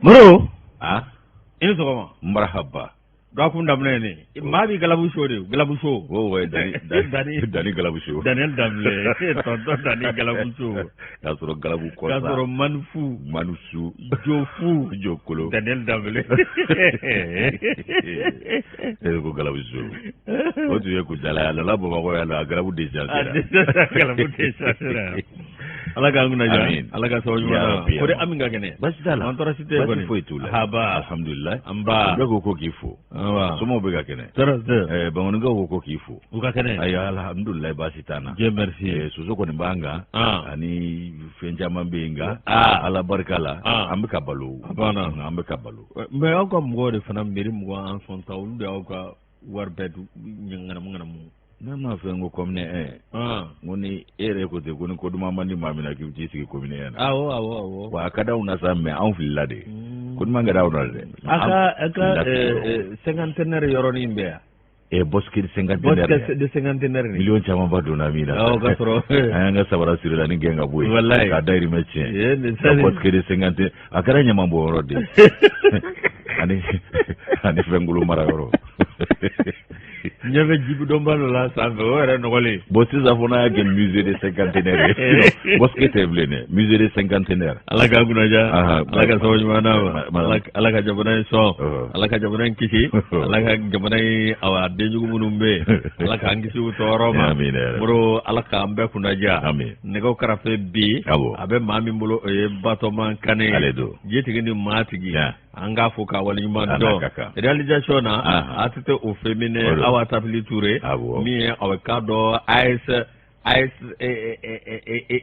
Moro ah i ni sɔgɔma. Marhaba. Dɔgɔkun daminɛ ye nin ye maa b'i galabu show de galabu show. O ouais, Dani Dani Dani galabu show. Daniel Danbele tonton Dani galabu show. K'a sɔrɔ galabu kɔsa. K'a sɔrɔ Manufu. Manusu. Jofu. Jokolo. Daniel Danbele. E ko galabu show. O tun ye kucala ye a nana Bamakɔ yan nɔ a galabu déchargé la. A galabu déchargé la. Ala k'an kunna diya. Ala ka sababu ɲuman d'an ma. Kori Ami ka kɛnɛ. Baasi t'a la. An tɔɔrɔ si tɛ yen kɔni. Baasi foyi t'u la. Haba. Alhamdulilayi. Nba. Bɛɛ ko ko k'i fo. Nba. Somɔgɔw bɛ ka kɛnɛ. Tɔɔrɔ tɛ. Ɛɛ Bankɔnikaw ko ko k'i fo. U ka kɛnɛ. Ayi alhamdulilayi baasi t'an na. Dieu merci. Ɛɛ soso kɔni b'an kan. Ani fɛn caman bɛ yen nka. Ala barika la. An bɛ ka balo. A banna. An bɛ ka balo. Mais aw ka mɔgɔw de fana mairie mɔgɔ an sɔn ta olu de y'aw ka wari bɛɛ dun ŋanamu ŋanamu. Ne m'a fɛ n ko commune 1 n ko ni e yɛrɛ ko ten ko ni ko duman man di maa min na k'i bɛ t'i sigi commune 1 na. Awɔ awɔ awɔ. Wa a ka d'anw na sa mais anw filila de. Ko duman ka d'anw na dɛ. A ka cinquantenaire yɔrɔnin bɛ yan. Eh, bosquet cinquantenaire. Bosquet de cinquantenaire ni. Miliyɔn camanba donna min na. Awɔ ka sɔrɔ. An y'an ka sabara siri la ni gɛn ka bɔ yen. Walayi. K'a dayirimɛ tiɲɛ. Nin Ka bosquet de cinquantenaire a kɛra ɲaman bɔ yɔrɔ de ye. Ani fɛnkolo mara yɔrɔ. Ɲɛ bɛ jibidɔnba dɔ la sanfɛ o yɛrɛ nɔgɔlen. Bon sisan fo n'a y'a kɛ musée de cinquantenaire ye. Bosquet tɛ bilen dɛ musée de cinquantenaire. Ala k'a kunnaja. Ala ka sababu ɲuman d'an ma. Ala ka jamana in sɔn. Ala ka jamana in kisi. Ala ka jamana in awa denjugu minnu bɛ yen. Ala k'an kisi u tɔɔrɔ ma. Amiina. Moro Ala k'an bɛɛ kunnaja. Amiina. Nɛgɛw karafe bi. Awɔ. A bɛ maa min bolo o ye Batɔma Kane ye. Ale don. Jitigi ni maatigi. An k'a fo k'a waleɲuman A n'a dɔn ka kan. réalisation na Ahan. ATT au féminin O don. Awa Tapili Touré Awɔ. min ye aw k'a dɔn AS AS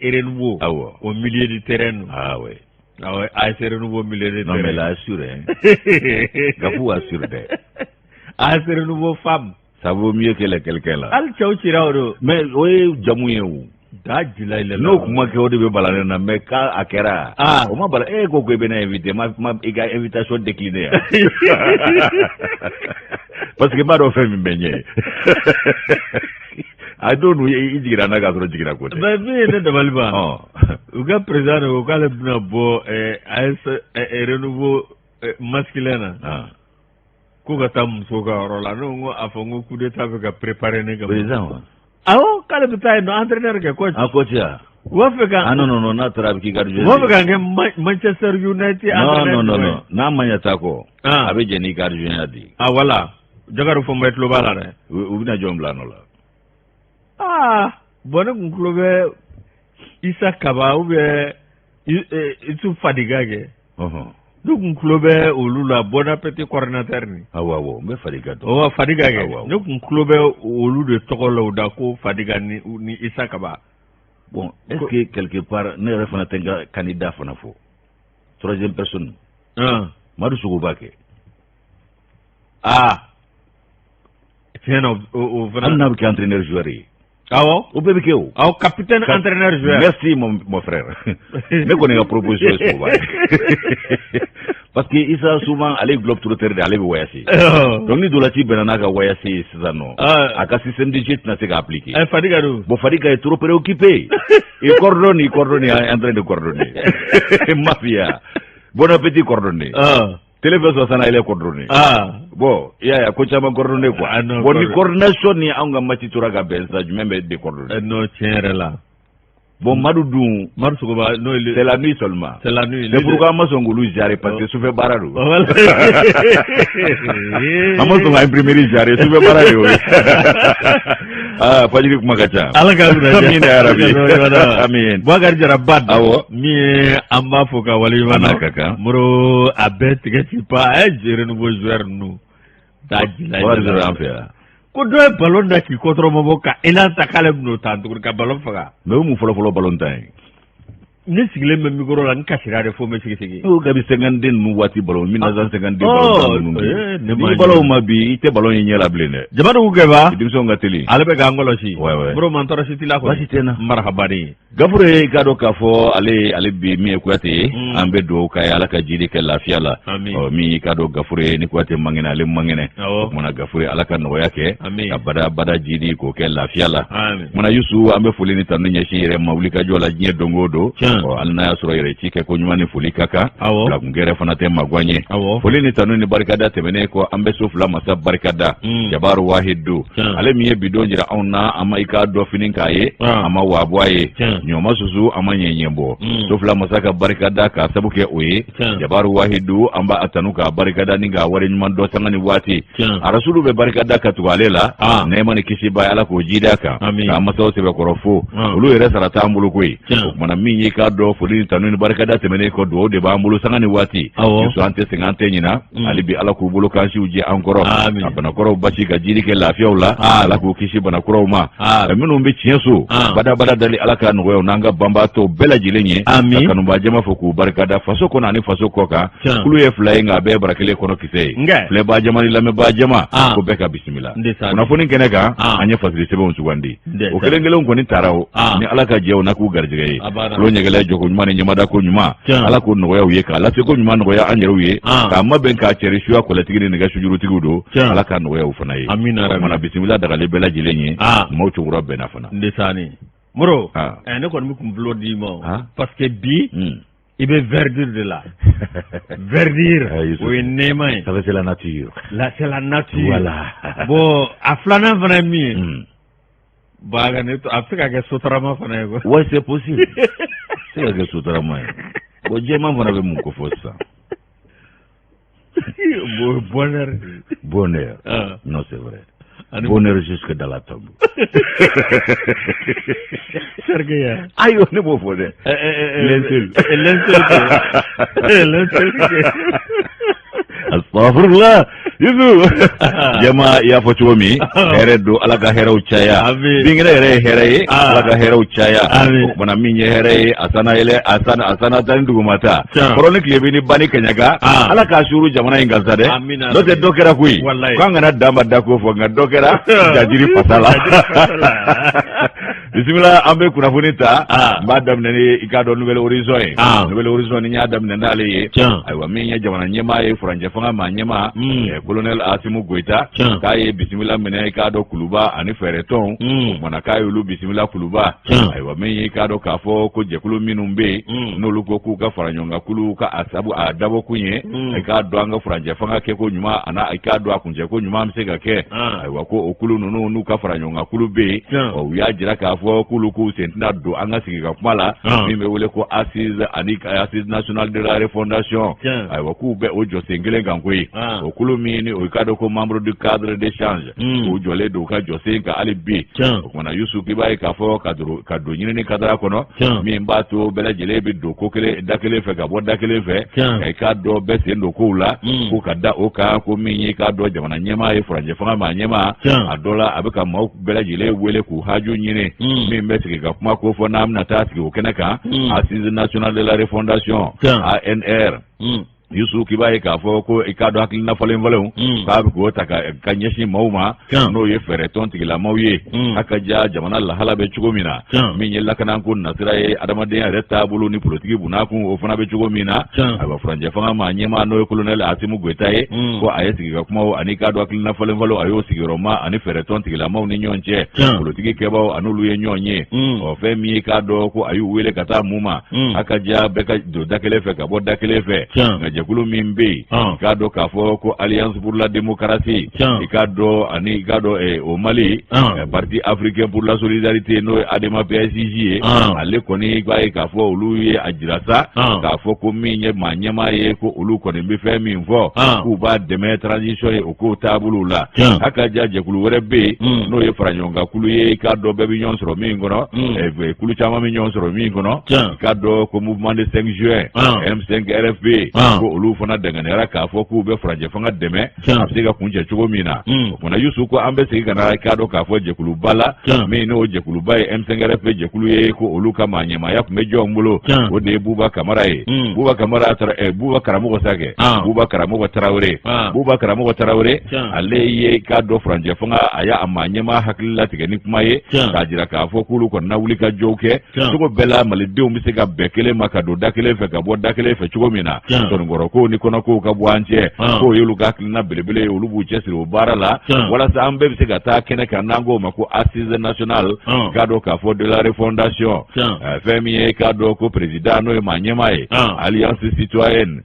Renouveau Awɔ. au milieu du terrain Ah oui. awɔ AS Renouveau milieu de Non mais terrain là assure hein. Gafou assure dɛ. AS Renouveau femme Ça vaut mieux que les quelqu'un là. hali cɛw cira o don Mais o ye jamu ye o. da jila i la N'o kuma kɛ o de bɛ bala ne na mais k'a a kɛra. Ah. O ma bala e ko ko i bɛ ne invité ma i ka invitation décliné yan. Parce que n b'a dɔn fɛn min bɛ ɲɛ. A don dun i jiginna n na k'a sɔrɔ jiginna ko tɛ. Mais min ye ne dabali ban Ɔ. u ka président de ko k'ale bɛna bɔ AS Renouveau masculin na Ah. ko ka taa muso ka yɔrɔ la ne ko n ko a fɔ n ko coup d'état bɛ ka préparer ne kama Président wa. awɔ k'ale bɛ taa yen nɔ entraîneur kɛ coach A coach ya. u b'a fɛ ka Ah non non non n'a taara a bɛ k'i gardien. u b'a fɛ k'an kɛ Manchester United Non entraîneur non non jumɛn ye? non n'a ma ɲɛ taa kɔ. Ah. A bɛ jɛn n'i gardien ya de ye. ah voilà Jakaru Fɔnba tulo b'a la dɛ U bɛna jɔn bila a nɔ la. aa bon ne kun tulo bɛ Isa Kaba ou bien Isu Fadiga kɛ Ɔhɔn. ne kun tulo bɛ olu la Bon Appétit coordinateur ni Awɔ awɔ n bɛ Fadiga dɔn. o Fadiga kɛ Awɔ, awɔ. ne kun tulo bɛ olu de tɔgɔ la u da ko Fadiga ni Isa Kaba Bon, est-ce que quelque part ne yɛrɛ fana tɛ n ka candidat fana fɔ troisième personne ah Madu Sogo b'a kɛ aa tiɲɛ na o fana hali n'a bɛ kɛ entraîneur joueur ye awɔ o bɛɛ bɛ kɛ o. awɔ capitaine entraîneur joueur Merci mon frère ne kɔni ka proposition ye Sogoba ye parce que Issa souvent ale ye globe trotteur de ye ale bɛ voyager donc ni Dolati bɛnna n'a ka voyage ye sisan nɔ Ah. a ka système de jeu tɛna se ka appliquer. ɛ Fadiga dun Bon Fadiga est trop préoccupé il coordonne il est en train de coordonner mafia bon appétit coordonné ah télé fɛ sɔn sana il est coordonné. ah Bon i y'a ye a ko caman coordonné quoi Ah, non, bon ni coordonné. coordination ni anw ka match tora ka bɛn sisan jumɛn bɛ décoordonné non tiɲɛ yɛrɛ la bon Madu dun Madu Sogoba n'o ye c'est la nuit seulement c'est la nuit c'est pourquoi an ma sɔn k'olu gérer parce que sufɛ baara don Voilà. an ma sɔn ka imprimerie gérer sufɛ baara de y'o ye ah fajiri kuma ka ca Ala ka kunna diya. amiina ya rabi amiin Boubacar Jara Bad. Awɔ. Min ye an b'a fo ka waleɲuman A n'a dɔn. ka kan. Moro a bɛɛ tigɛ ci pa a ye renouveau joueur ninnu. Da jila Wari sɔrɔ an fɛ yan Ko dɔ ye ballon da k'i kɔtɔrɔmɔbɔ ka élan ta k'ale bɛn'o ta tuguni ka ballon faga. mais o mun fɔlɔfɔlɔ ballon tan ye Ne sigilen bɛ micro la n kasira de fo n bɛ sigi sigi. n'o kabi 52 ninnu waati ballon 1952 Oh, ballon tan ninnu eh, ne ma ni ballon ma bi i tɛ ballon ye ɲɛ la bilen dɛ Jamadugu Kɛba. denmisɛnw ka teli Ale bɛ k'an kɔlɔsi. Ouais, ouais. Moro man tɔɔrɔ si t'i la kɔni. Baasi tɛ n na. Marhaba de. Gafure i k'a dɔn k'a fɔ ale bi min ye Kuyate ye an bɛ dugawu k'a ye Ala ka jidi kɛ lafiya la Amin. ɔ min i k'a dɔn Gafure ni Kuyate man kɛnɛ ale man kɛnɛ Awɔ. o kumana Gafure Ala ka nɔgɔya kɛ Amin. ka bada bada jidi k'o kɛ lafiya la Amin. kumana Yusu an bɛ foli ni tanu ɲɛsin i yɛrɛ ma wulikajɔ la diɲɛ don o don Tiɲɛ. Ɔ, hali n'a y'a sɔrɔ yɛrɛ ci kɛ ko ɲuman ni foli ka kan, bilakun fana tɛ magwan ye. Foli ni tanu ni barikada tɛmɛnen kɔ, an bɛ so fila masa barikada, Jabaru Wahidu, ale min ye bi don jira anw na. An ma i k'a dɔn fini k'a ye, an ma waa bɔ a ye, ɲɔ ma susu, an ma ɲɛɲɛ bɔ. So fila masa ka barikada k'a sabu kɛ o ye. Jabaru Wahidu, an b'a tanu k'a barikada ni k'a wale ɲuman dɔn sanga ni waati. Arasulu bɛ barikada ka tugu ale la, nɛɛma ni kisi ba ye, Ala k'o jidi a kan, k'an masaw sɛbɛkɔrɔ fo, olu yɛrɛ sara t'an bolo koyi. O kumana min ye k'a dɔn, foli ni tanu ni barikada tɛmɛnen kɔ, dugawu de b'an bolo sanga ni waati. Yusu, an tɛ sɛgɛn, an tɛ ɲina. Hali bi Ala k'u bolo kansiw jɛ an kɔrɔ, ka banakɔrɔw basi, ka jiri kɛ lafiyaw la, Ala k'u kisi banakuraw ma. Minnu bɛ tiɲɛ so badabada dali, Ala ka nɔgɔya n'an ka banbaatɔw bɛɛ lajɛlen ye. Ka kanubaa jama fo k'u barikada faso kɔnɔ ani faso kɔ kan. Kulu ye fila ye, nka a bɛɛ bara kelen kɔnɔ kisɛ ye. Filɛbaa jama ni lamɛnbaa jama, ko bɛɛ ka bisimila kunnafoni kɛnɛ kan. An ye fasiri sɛbɛnw sugandi, o kelen kelen kɔni taara o ni Ala ka jɛ o n'a k'u garijɛgɛ ye. Tulo ɲɛgɛlɛ jɔko ɲuman ni ɲɛmada ko ɲuman, Ala k'o nɔgɔya u ye, k'a lase ko ɲuman nɔgɔya an yɛrɛw ye, k'a mabɛn k'a cɛri suya kɔlɛtigi ni nɛgɛ sujurutigiw don, Ala k'a nɔgɔya u fana ye. O kumana bisimila dagali bɛɛ lajɛlen ye, maaw cogora bɛnna fana. Ndesani Moro, ne kɔni bɛ kun bulon d'i ma parce que bi i bɛ verdure de la. Verdure, o ye nɛɛma ye. Ça c'est la nature. La, c'est la nature. Voilà. Bon, a filanan fana ye min ye, baga ne a bɛ se ka kɛ sotarama fana ye quoi. Ouais, c'est possible, se ka kɛ sotarama ye. Bon, jɛman fana bɛ mun ko fɔ sisan? Bonheur. Bonheur. Non, c'est vrai, bonheur jusque dans la tombe. Sergei. Ayiwa, ne b'o fɔ dɛ. L'insulte. L'insulte. L'insulte. Astagfirullah. Yusu jama, i y'a fɔ cogo min, hɛrɛ don, Ala ka hɛrɛw caya. Binkɛnɛ yɛrɛ ye hɛrɛ ye, Ala ka hɛrɛw caya. O kumana min ye hɛrɛ ye, a sana yɛlɛ, a sana, a sana ta ni dugumata kɔrɔ ni tile ni ba ni kɛɲɛka, Ala k'a suuru jamana in kan sa dɛ. N'o tɛ dɔ kɛra koyi, k'an kana dan ma da ko fɔ, nka dɔ kɛra jajiri fasa la. Bisimila, an bɛ kunnafoni ta. N b'a daminɛ ni i k'a dɔn Nouvel Horizon ye. Nouvel Horizon, ni n y'a daminɛ n'ale ye, ayiwa, min ye jamana ɲɛmaa ye, furancɛ fanga maa ɲɛmaa, colonel Asimu Goyita, k'a ye bisimila minɛ i k'a dɔn Kuluba ani fɛɛrɛtɔnw. O kumana k'a y'olu bisimila Kuluba. Ayiwa, min ye i k'a dɔn k'a fɔ ko jɛkulu minnu bɛ yen, n'olu ko k'u ka fara ɲɔgɔn kan kulu ka a sabu a dabɔkun ye i k'a dɔn an ka furancɛ fanga kɛko ɲuman ani i k'a dɔn a kuncɛ ko ɲuman bɛ se ka kɛ, ayiwa, ko o kulu ninnu n'u ka fara ɲɔgɔn kan kulu bɛ yen, ɔ, u y'a jira k'a fɔ k'olu k'u sen tɛna don an ka sigi ka kuma la min bɛ wele ko assise ani assise nationale de la refondation. Ayiwa, k'u bɛ o jɔ sen kelen kan koyi. O kulu min ni o k'a dɔn ko membre du cadre d'échange, k'u jɔlen don u ka jɔ sen kan hali bi. O kumana Yusu, k'i b'a ye k'a fɔ ka don ɲinini kadara kɔnɔ min b'a to bɛɛ lajɛlen bɛ don ko kelen da kelen fɛ ka bɔ da kelen fɛ, ka i k'a dɔn bɛɛ sen don kow la, ko ka da o kan ko min ye k'a dɔn jamana ɲɛmaa ye, furancɛ fanga maa ɲɛmaa, a dɔ la a bɛ ka maaw bɛɛ lajɛlen wele k'u haju ɲini min bɛ sigi ka kuma ko fɔ n'an bɛna taa sigi o kɛnɛ kan, assise nationale de la refondation, ANR. Yusu, k'i b'a ye k'a fɔ ko i k'a dɔn hakilina falen falenw k'a bɛ k'o ta ka ɲɛsin maaw ma, n'o ye fɛɛrɛtɔn tigilamaw ye, a ka ja jamana lahala bɛ cogo min na, min ye lakanako nasira ye, adamadenya yɛrɛ taabolo ni politiki bunakun, o fana bɛ cogo min na. Ayiwa, furancɛ fanga maa ɲɛmaa, n'o ye colonel Asimu Goyita ye, ko a ye sigi ka kumaw ani k'a dɔn hakilina falen falen, a y'o sigiyɔrɔma ani fɛɛrɛtɔn tigilamaw ni ɲɔgɔn cɛ, politiki kɛbaaw an'olu ye ɲɔgɔn ye. Ɔ, fɛn min ye k'a dɔn ko a y'u wele ka taa mun ma, a ka ja bɛɛ ka don da kelen fɛ ka bɔ da kelen fɛ. Nka jɛkulu min bɛ yen, i k'a dɔn k'a fɔ ko Alliance pour la démocratie, i k'a dɔn ani i k'a dɔn o Mali, Parti africain pour la solidarité, n'o ye ADEMA PASJ ye, ale kɔni b'a ye k'a fɔ olu ye a jira sa k'a fɔ ko min ye maa ɲɛmaa ye, ko olu kɔni bɛ fɛn min fɔ, k'u b'a dɛmɛ transition ye o kow taabolo la. A ka ja jɛkulu wɛrɛ bɛ yen, n'o ye faraɲɔgɔnkankulu ye, i k'a dɔn bɛɛ bɛ ɲɔgɔn sɔrɔ min kɔnɔ, kulu caman bɛ ɲɔgɔn sɔrɔ min kɔnɔ, i k'a dɔn ko mouvement de 5 juin, M5 RFP, ko olu fana danganiyara k'a fɔ k'u bɛ furancɛ fanga dɛmɛ a bɛ se ka kuncɛ cogo min na. O kumana Yusu, ko an bɛ segin ka na i k'a dɔn k'a fɔ jɛkuluba la min n'o jɛkuluba ye M5 RFP jɛkulu ye, ko olu ka maa ɲɛmaaya tun bɛ jɔn bolo? O de ye Buba Kamara ye. Buba Kamara, Buba Karamɔgɔ sa kɛ, Buba Karamɔgɔ Tarawele. Buba Karamɔgɔ Tarawele, ale ye k'a dɔn furancɛ fanga a y'a maa ɲɛmaa hakili latigɛ ni kuma ye k'a jira k'a fɔ k'olu kɔni na wuli ka jɔw kɛ cogo bɛɛ la, malidenw bɛ se ka bɛn kelen ma ka don da kelen fɛ ka bɔ da kelen fɛ cogo min na. Sɔnikɔrɔ jukɔrɔkow ni kɔnɔkow ka bɔ an cɛ, k'o y'olu ka hakilina belebele ye. Olu b'u cɛsiri o baara la walasa an bɛɛ bɛ se ka taa kɛnɛ kan n'an k'o ma ko assise nationale, k'a dɔn k'a fɔ de la refondation. Fɛn min ye, k'a dɔn ko président, n'o ye maa ɲɛmaa ye Alliance citoyenne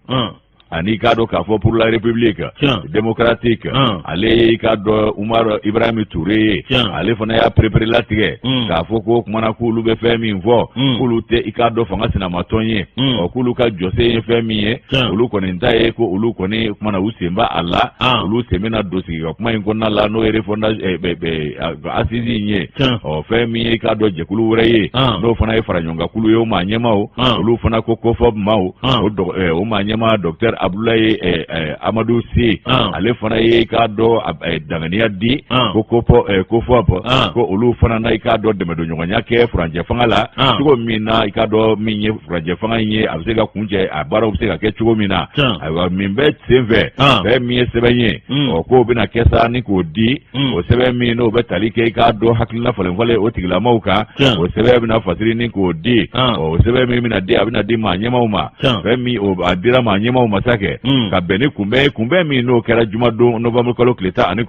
ani k'a dɔn k'a fɔ pour la République démocratique, ale ye, i k'a dɔn, Umar Ibrahim Touré ye. Ale fana y'a perepere latigɛ k'a fɔ ko kumana k'olu bɛ fɛn min fɔ, k'olu tɛ, i k'a dɔn, fanga sinamatɔn ye. Ɔ, k'olu ka jɔsen ye fɛn min ye, olu kɔni ta ye ko olu kɔni kumana u sen b'a a la, olu sen bɛna don sigi ka kuma in kɔnɔna la, n'o ye refondation assise in ye. Ɔ, fɛn min ye, i k'a dɔn, jɛkulu wɛrɛ ye, n'o fana ye faraɲɔgɔnkankulu ye, o maa ɲɛmaaw, olu fana ko COFOP maaw, o maa ɲɛmaa docteur Abdoulaye Amadou Sy, ale fana ye, i k'a dɔn, danganiya di ko COFOP, ko olu fana na, i k'a dɔn, dɛmɛdonɲɔgɔnya kɛ furancɛ fanga la cogo min na, i k'a dɔn, min ye furancɛ fanga in ye, a bɛ se ka kuncɛ, a baaraw bɛ se ka kɛ cogo min na. Ayiwa, min bɛ sen fɛ, fɛn min ye sɛbɛn ye, ɔ, k'o bɛna kɛ sa ni k'o di, o sɛbɛn min n'o bɛ tali kɛ, i k'a dɔn, hakilina falen falen o tigilamaw kan, o sɛbɛn bɛna fasiri ni k'o di. Ɔ, o sɛbɛn min bɛna di, a bɛna di maa ɲɛmaaw ma. Fɛn min o a dira maa ɲɛmaaw ma sa kɛ ka bɛn ni kunbɛn ye, kunbɛn min n'o kɛra jumadon novembre kalo tile 19,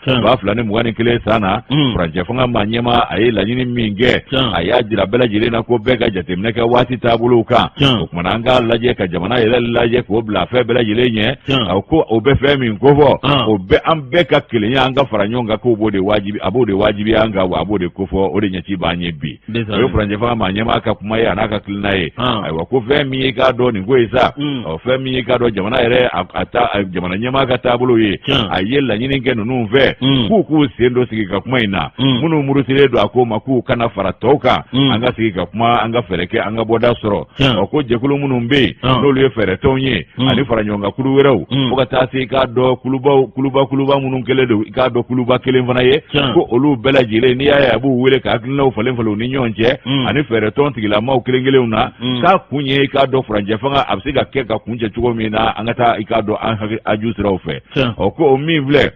2021 san na. Furancɛ fanga maa ɲɛmaa, a ye laɲini min kɛ, a y'a jira bɛɛ lajɛlen na ko bɛɛ ka jateminɛ kɛ waati taabolow kan. O kumana an k'a lajɛ ka jamana yɛrɛ lajɛ k'o bila fɛn bɛɛ lajɛlen ɲɛ. A ko o bɛ fɛn min kofɔ, o bɛ an bɛɛ ka kelenya, an ka fara ɲɔgɔn kan, k'o b'o de wajibi, a b'o de wajibiya an kan, wa a b'o de kofɔ, o de ɲɛci b'an ye bi. O ye furancɛ fanga maa ɲɛmaa ka kuma ye, a n'a ka tilena ye. Ayiwa, ko fɛn min ye, k'a dɔn, nin ko ye sa, ɔ, fɛn min ye, k'a dɔn, jamana yɛrɛ a ta jamana ɲɛmaa ka taabolo ye, a ye laɲini kɛ ninnu fɛ k'u sen don sigi ka kuma in na. Minnu murutilen don a ko ma, k'u kana fara tɔw kan, an ka sigi ka kuma, an ka fɛɛrɛ kɛ, an ka bɔda sɔrɔ. Ɔ, ko jɛkulu minnu bɛ yen, n'olu ye fɛɛrɛtɔnw ye ani fara ɲɔgɔn kan kulu wɛrɛw, fo ka taa se, i k'a dɔn, kulubaw, kuluba kuluba minnu kɛlen don, i k'a dɔn, kuluba kelen fana ye, ko olu bɛɛ lajɛlen, n'i y'a ye a b'u wele ka hakilinaw falen falen u ni ɲɔgɔn cɛ ani fɛɛrɛtɔn tigilamaw kelen kelenw na, k'a kun ye, i k'a dɔn, furancɛ fanga a bɛ se ka kɛ ka kuncɛ cogo min na, an ka taa, i k'a dɔn, an hakili aju siraw fɛ. Ɔ, ko o min filɛ,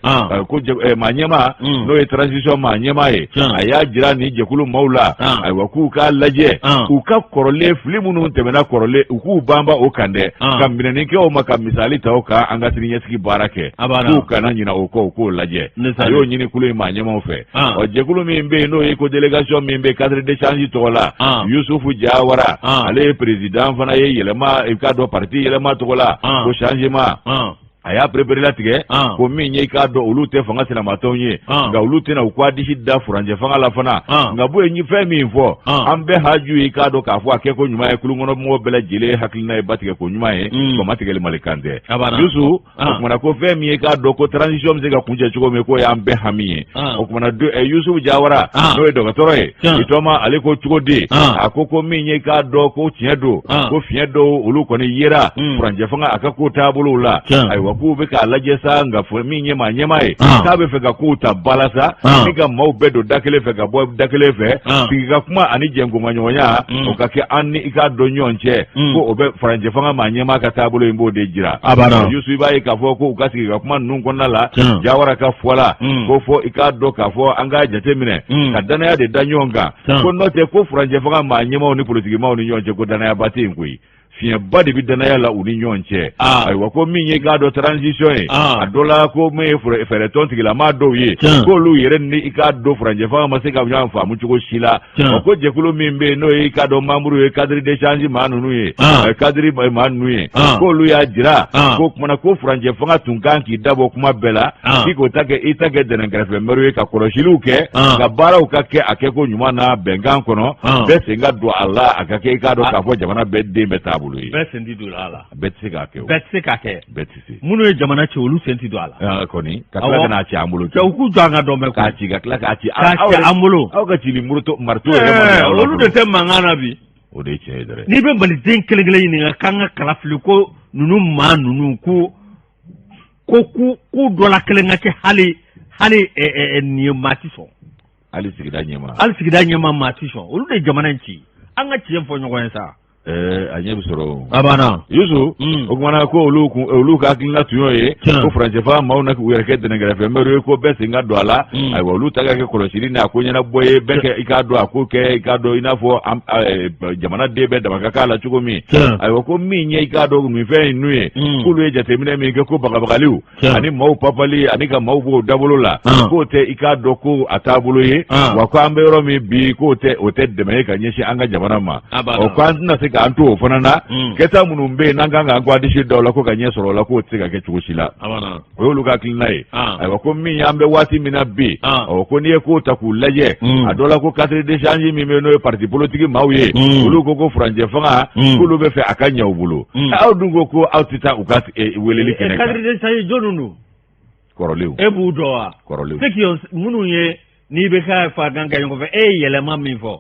ko maa ɲɛmaa, n'o ye transition maa ɲɛmaa ye, a y'a jira nin jɛkulu maaw la, ayiwa, k'u k'a lajɛ k'u ka kɔrɔlen fili minnu tɛmɛna kɔrɔlen, u k'u banba o kan dɛ, ka minɛni kɛ o ma, ka misali ta o kan, an ka siniɲɛsigi baara kɛ, k'u kana ɲina o kɔ, u k'o lajɛ. A y'o ɲini kulu in maa ɲɛmaaw fɛ. Ɔ, jɛkulu min bɛ yen, n'o ye ko délégation min bɛ cadre d'échange tɔgɔ la, Yusufu Jawara, ale ye président fana ye yɛlɛma, i k'a dɔn, parti yɛlɛma tɔgɔ la, ko changement, a y'a perepere latigɛ ko min ye, i k'a dɔn, olu tɛ fanga sinamatɔnw ye, nka olu tɛna u k'a disi da furancɛ fanga la fana. Nka b'o ye fɛn min fɔ, an bɛɛ haju ye, i k'a dɔn k'a fɔ a kɛ ko ɲuman ye, kulunkɔnɔmɔgɔ bɛɛ lajɛlen hakilina ye batigɛ ko ɲuman ye, kɔma tigɛli mali kan tɛ. Yusu, o kumana ko fɛn min ye, k'a dɔn ko transition bɛ se ka kuncɛ cogo min, k'o y'an bɛɛ hami ye. O kumana Yusufu Jawara, n'o ye dɔgɔtɔrɔ ye itɔma, ale ko cogo di? A ko min ye, k'a dɔn ko tiɲɛ don, ko fiɲɛ dɔw olu kɔni yera furancɛ fanga a ka ko taabolow la. Ayiwa, k'u bɛ k'a lajɛ sa, nka fɔ min ye maa ɲɛmaa ye, k'a bɛ fɛ ka kow ta ba la sa ni ka maaw bɛɛ don da kelen fɛ ka bɔ da kelen fɛ, sigi ka kuma ani jɛnkomaɲɔgɔnya, o ka kɛ an ni, i k'a dɔn, ɲɔgɔn cɛ, ko o bɛ furancɛ fanga maa ɲɛmaa ka taabolo in b'o de jira. Yusu, i b'a ye k'a fɔ ko u ka sigi ka kuma ninnu kɔnɔna la, Jawara ka fɔ la, ko fɔ i k'a dɔn k'a fɔ an k'a jate minɛ ka danaya de da ɲɔgɔn kan, ko n'o tɛ, ko furancɛ fanga maa ɲɛmaaw ni politikimaw ni ɲɔgɔn cɛ, ko danayaba tɛ yen koyi, fiɲɛba de bɛ danaya la u ni ɲɔgɔn cɛ. Ayiwa, ko min ye, k'a dɔn, transition ye, a dɔ la, ko min ye fɛɛrɛtɔn tigilama dɔw ye, k'olu yɛrɛ ni, i k'a dɔn, furancɛ fanga ma se ka ɲɔgɔn faamu cogo si la. Ɔ, ko jɛkulu min bɛ yen, n'o ye, i k'a dɔn, membre ye cadre d'échange maa ninnu ye, cadre maa ninnu ye, k'olu y'a jira ko kumana ko furancɛ fanga tun kan k'i dabɔ kuma bɛɛ la, k'i k'o ta kɛ, i ta kɛ dɛnɛnkɛrɛfɛ mɛriw ye, ka kɔlɔsiliw kɛ, ka baaraw ka kɛ a kɛko ɲuman na bɛnkan kɔnɔ, bɛɛ sen ka don a la, a ka kɛ, i k'a dɔn k'a fɔ jamana bɛɛ den bɛɛ taabolo ye. Bɛɛ sen ti don a la. Bɛɛ tɛ se k'a kɛ o. Bɛɛ tɛ se k'a kɛ. Bɛɛ tɛ se. Minnu ye jamana ci, olu sen ti don a la. Kɔni ka tila ka n'a ci an bolo. Cɛ, u k'u jɔ an ka dɔn bɛɛ. K'a ci, ka tila k'a ci. K'a ci an bolo. Aw ka cili marteau marteau yɛrɛ ma. Olu de tɛ mankan na bi. O de ye tiɲɛ ye dɛrɛ. N'i bɛ maliden kelen kelen ɲininka k'an ka kala fili ko ninnu maa ninnu ko k'u dɔ la kelen ka kɛ hali hali nin ye, maa ti sɔn. Hali sigida ɲɛmaa. Hali sigida ɲɛmaa, maa ti sɔn. Olu de ye jamana in ci. An ka tiɲɛ fɔ ɲɔgɔn ye sa. A ɲɛ bɛ sɔrɔ o. A banna. Yusu. O kumana ko olu kun olu ka hakilina tun y'o ye. Ko furancɛ fanga maaw na k'u yɛrɛ kɛ dɛnɛnkɛrɛfɛ mɛriw ye ko bɛɛ sen ka don a la. Ayiwa olu ta ka kɛ kɔlɔsili ni a ko ɲɛnabɔ ye bɛɛ kɛ i k'a dɔn a ko kɛ i k'a dɔn i n'a fɔ jamanaden bɛɛ dama ka k'a la cogo min. Ayiwa ko min ye i k'a dɔn nin fɛn ninnu ye. K'olu ye jateminɛ min kɛ ko bagabagaliw. Ani maaw papali ani ka maaw b'o dabolo la k'o tɛ i k'a dɔn ko a taabolo ye wa ko an bɛ yɔrɔ min bi k'o tɛ o tɛ dɛmɛ ye ka ɲɛsin an ka jamana ma ɔ ko an tɛna se k'an to o fana na kɛta minnu bɛ yen n'an kan k'an ko an disi da o la ko ka ɲɛ sɔrɔ o la k'o tɛ se ka kɛ cogo si la o y'olu ka hakilina ye ayiwa ko min y'an bɛ waati min na bi ɔ ko n'i ye kow ta k'u lajɛ a dɔ la ko cadre d'échange min bɛ yen n'o ye parti politique maaw ye olu ko ko furancɛ fanga k'olu bɛ fɛ a ka ɲɛ u bolo aw dun ko ko aw tɛ taa u ka weleli kɛnɛ kan. Cadre d'échange jɔnni don? Kɔrɔlenw. E b'u dɔn wa? Kɔrɔlenw. Ceux qui ont minnu ye n'i bɛ ka fa kan kɛ ɲɔgɔn fɛ e ye yɛlɛma min fɔ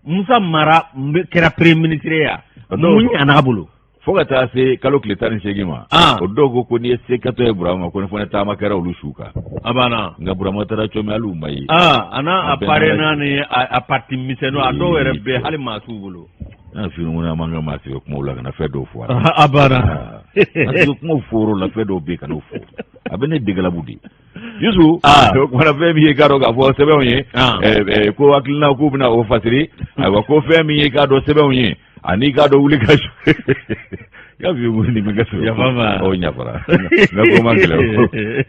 Musa Mara kɛra premier ministre ye yan mun ɲan'a bolo? Fo ka taa se kalo tile 18 ma. O dɔw ko ko n'i ye se kɛtɔ ye Burama ko ni fana taama kɛra olu su kan. A banna. Nka Burama taara cogo min hali u ma ye. A n'a a parrain ni a parti misɛnninw a dɔw yɛrɛ bɛ hali maa t'u bolo. N'a fi ko an ka maa sɛbɛ kumaw la ka na fɛn dɔw fɔ a banna. Parce que kumaw fɔr'o la fɛn dɔw bɛ yen ka n'o fɔ a bɛ ne degelabu de. Yusu o kumana fɛn min ye i k'a dɔn k'a fɔ sɛbɛnw ye ko hakilina k'u bɛna o fasiri ayiwa ko fɛn min ye i k'a dɔn sɛbɛnw ye ani i k'a dɔn wuli ka y'a fi ko nin bɛ kɛ sɔrɔ yafa ma o ɲafara n ka ko man gɛlɛn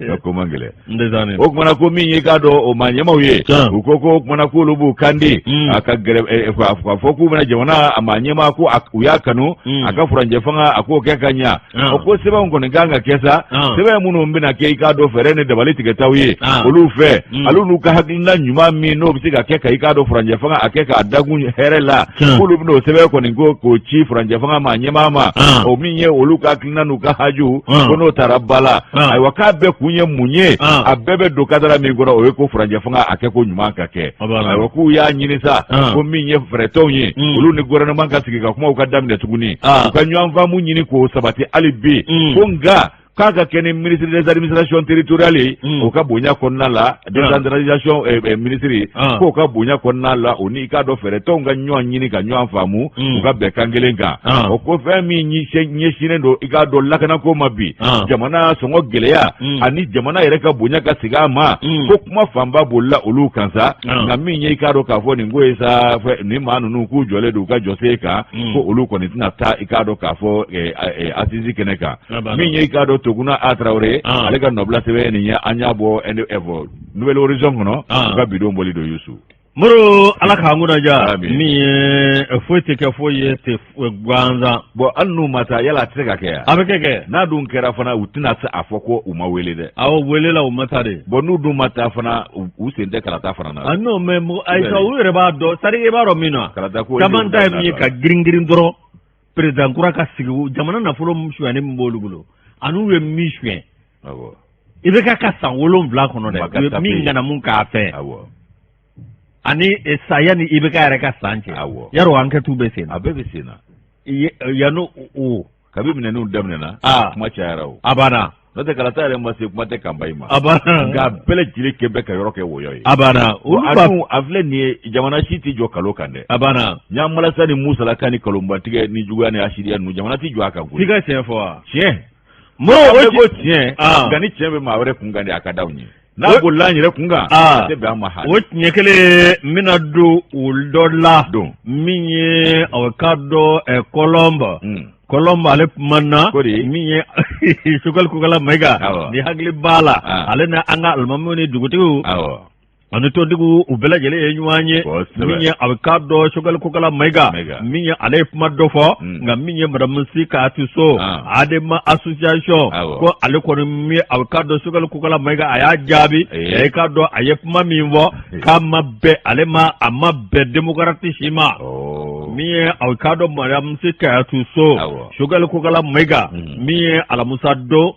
n ka ko man gɛlɛn o kumana ko min ye i k'a dɔn o maa ɲɛmaw ye u ko ko o kumana k'olu b'u kan di a ka gɛrɛ k'a fɔ k'u bɛna jamana a maa ɲɛmaa ko u y'a kanu a ka furancɛ fanga a k'o kɛ ka ɲa o ko sɛbɛnw kɔni kan ka kɛ sa sɛbɛn minnu bɛna kɛ i k'a dɔn fɛɛrɛ ni dabali tigɛtaw ye olu fɛ olu n'u ka hakilina ɲuman min n'o bɛ se ka kɛ ka i k'a dɔn furancɛ fanga a kɛ k'a dakun hɛrɛ la k'olu bɛna o sɛbɛn kɔni ko k'o ci furancɛ fanga maa ɲɛmaa ma o min ye olu ka hakilina n'u ka haju ko n'o taara ba la ayiwa k'a bɛɛ kun ye mun ye a bɛɛ bɛ don kadara min kɔnɔ o ye ko furancɛ fanga a kɛ ko ɲuman ka kɛ ayiwa k'u y'a ɲini sa ko min ye fɛɛrɛtɔnw ye olu ni gouvernement ka sigi ka kumaw ka daminɛ tuguni u ka ɲɔgɔn faamu ɲini k'o sabati hali bi ko nka k'a ka kɛ ni ministre des administrations territoriales ye o ka bonya kɔnɔna la décentralisation ministre k'o ka bonya kɔnɔna la o ni i k'a dɔn fɛɛrɛtɔnw ka ɲɔgɔn ɲini ka ɲɔgɔn faamu u ka bɛn kan kelen kan o ko fɛn min ɲɛsinnen don i k'a dɔn lakanako ma bi jamana sɔngɔ gɛlɛya ani jamana yɛrɛ ka bonya ka segin a ma ko kuma fanba bolila olu kan sa nka min ye i k'a dɔn k'a fɔ nin ko ye sa nin maa ninnu k'u jɔlen don u ka jɔsen kan ko olu kɔni tɛna taa i k'a dɔn k'a fɔ assise kɛnɛ kan min ye i k'a dɔn Toguna A Tarawele ale ka nɔbila sɛbɛn nin ye an y'a bɔ Nouvel Horizon kɔnɔ u ka bidon bɔli don Yusu Moro ala k'an kunna diya min ye foyi tɛ kɛ foyi ye tɛ gansan bon hali n'u ma taa yala a tɛ se ka kɛ yan a bɛ kɛ kɛ n'a dun kɛra fana u tɛna se a fɔ ko u ma wele dɛ awɔ welela u ma taa de bon n'u dun ma taa fana u sen tɛ kalata fana na ah non mais ayisa u yɛrɛ b'a dɔn c'est à dire i b'a dɔn min na kalata ko caman ta ye min ye ka girin girin dɔrɔn président kura ka sigi jamana nafolo sonyani min b'olu bolo ani u ye min suɲɛ i bɛ ka san 7 kɔnɔ dɛ min ŋanamu k'a fɛ ani saya ni IBK yɛrɛ ka san cɛ yarɔ enquête bɛ sen na a bɛɛ bɛ sen na yanni o kabi minɛniw daminɛna kuma cayara o a banna n'o tɛ kalata yɛrɛ ma se kuma tɛ kanpaɲi ma a banna nka bɛɛ lajɛlen kɛ bɛ ka yɔrɔ kɛ wɔyɔ ye a banna olu b'a dun a filɛ nin ye jamana si tɛ jɔ kalo kan dɛ a banna ɲamalasa ni musalaka ni kalonbatigɛ ni juguya ni hasidiya ninnu jamana tɛ jɔ a kan koyi f'i ka tiɲɛ fɔ wa tiɲɛ Moro o ko tiɲɛ nka ni tiɲɛ bɛ maa wɛrɛ kun kan de a ka d'anw ye n'a bolila an yɛrɛ kun kan a tɛ bɛn an ma hali o tiɲɛ kelen n bɛna don o dɔ la don min ye aw k'a dɔn Colombe Colombe ale kumana min ye Choguel Kokalla Maïga ni hakili b'a la ale ni an ka alimamiw ni dugutigiw ani tontigiw u bɛɛ lajɛlen ye ɲɔgɔn ye min ye a bɛ k'a dɔn Choguel Kokalla Maïga min ye ale ye kuma dɔ fɔ nka min ye madame Sy Kayatou Sow Adema association ko ale kɔni min a bɛ k'a dɔn Choguel Kokalla Maïga a y'a jaabi a ye k'a dɔn a ye kuma min fɔ k'a ma bɛn ale ma a ma bɛn démocrate si ma min ye a bɛ k'a dɔn madame Sy Kayatou Sow Choguel Kokalla Maïga min ye alamusa don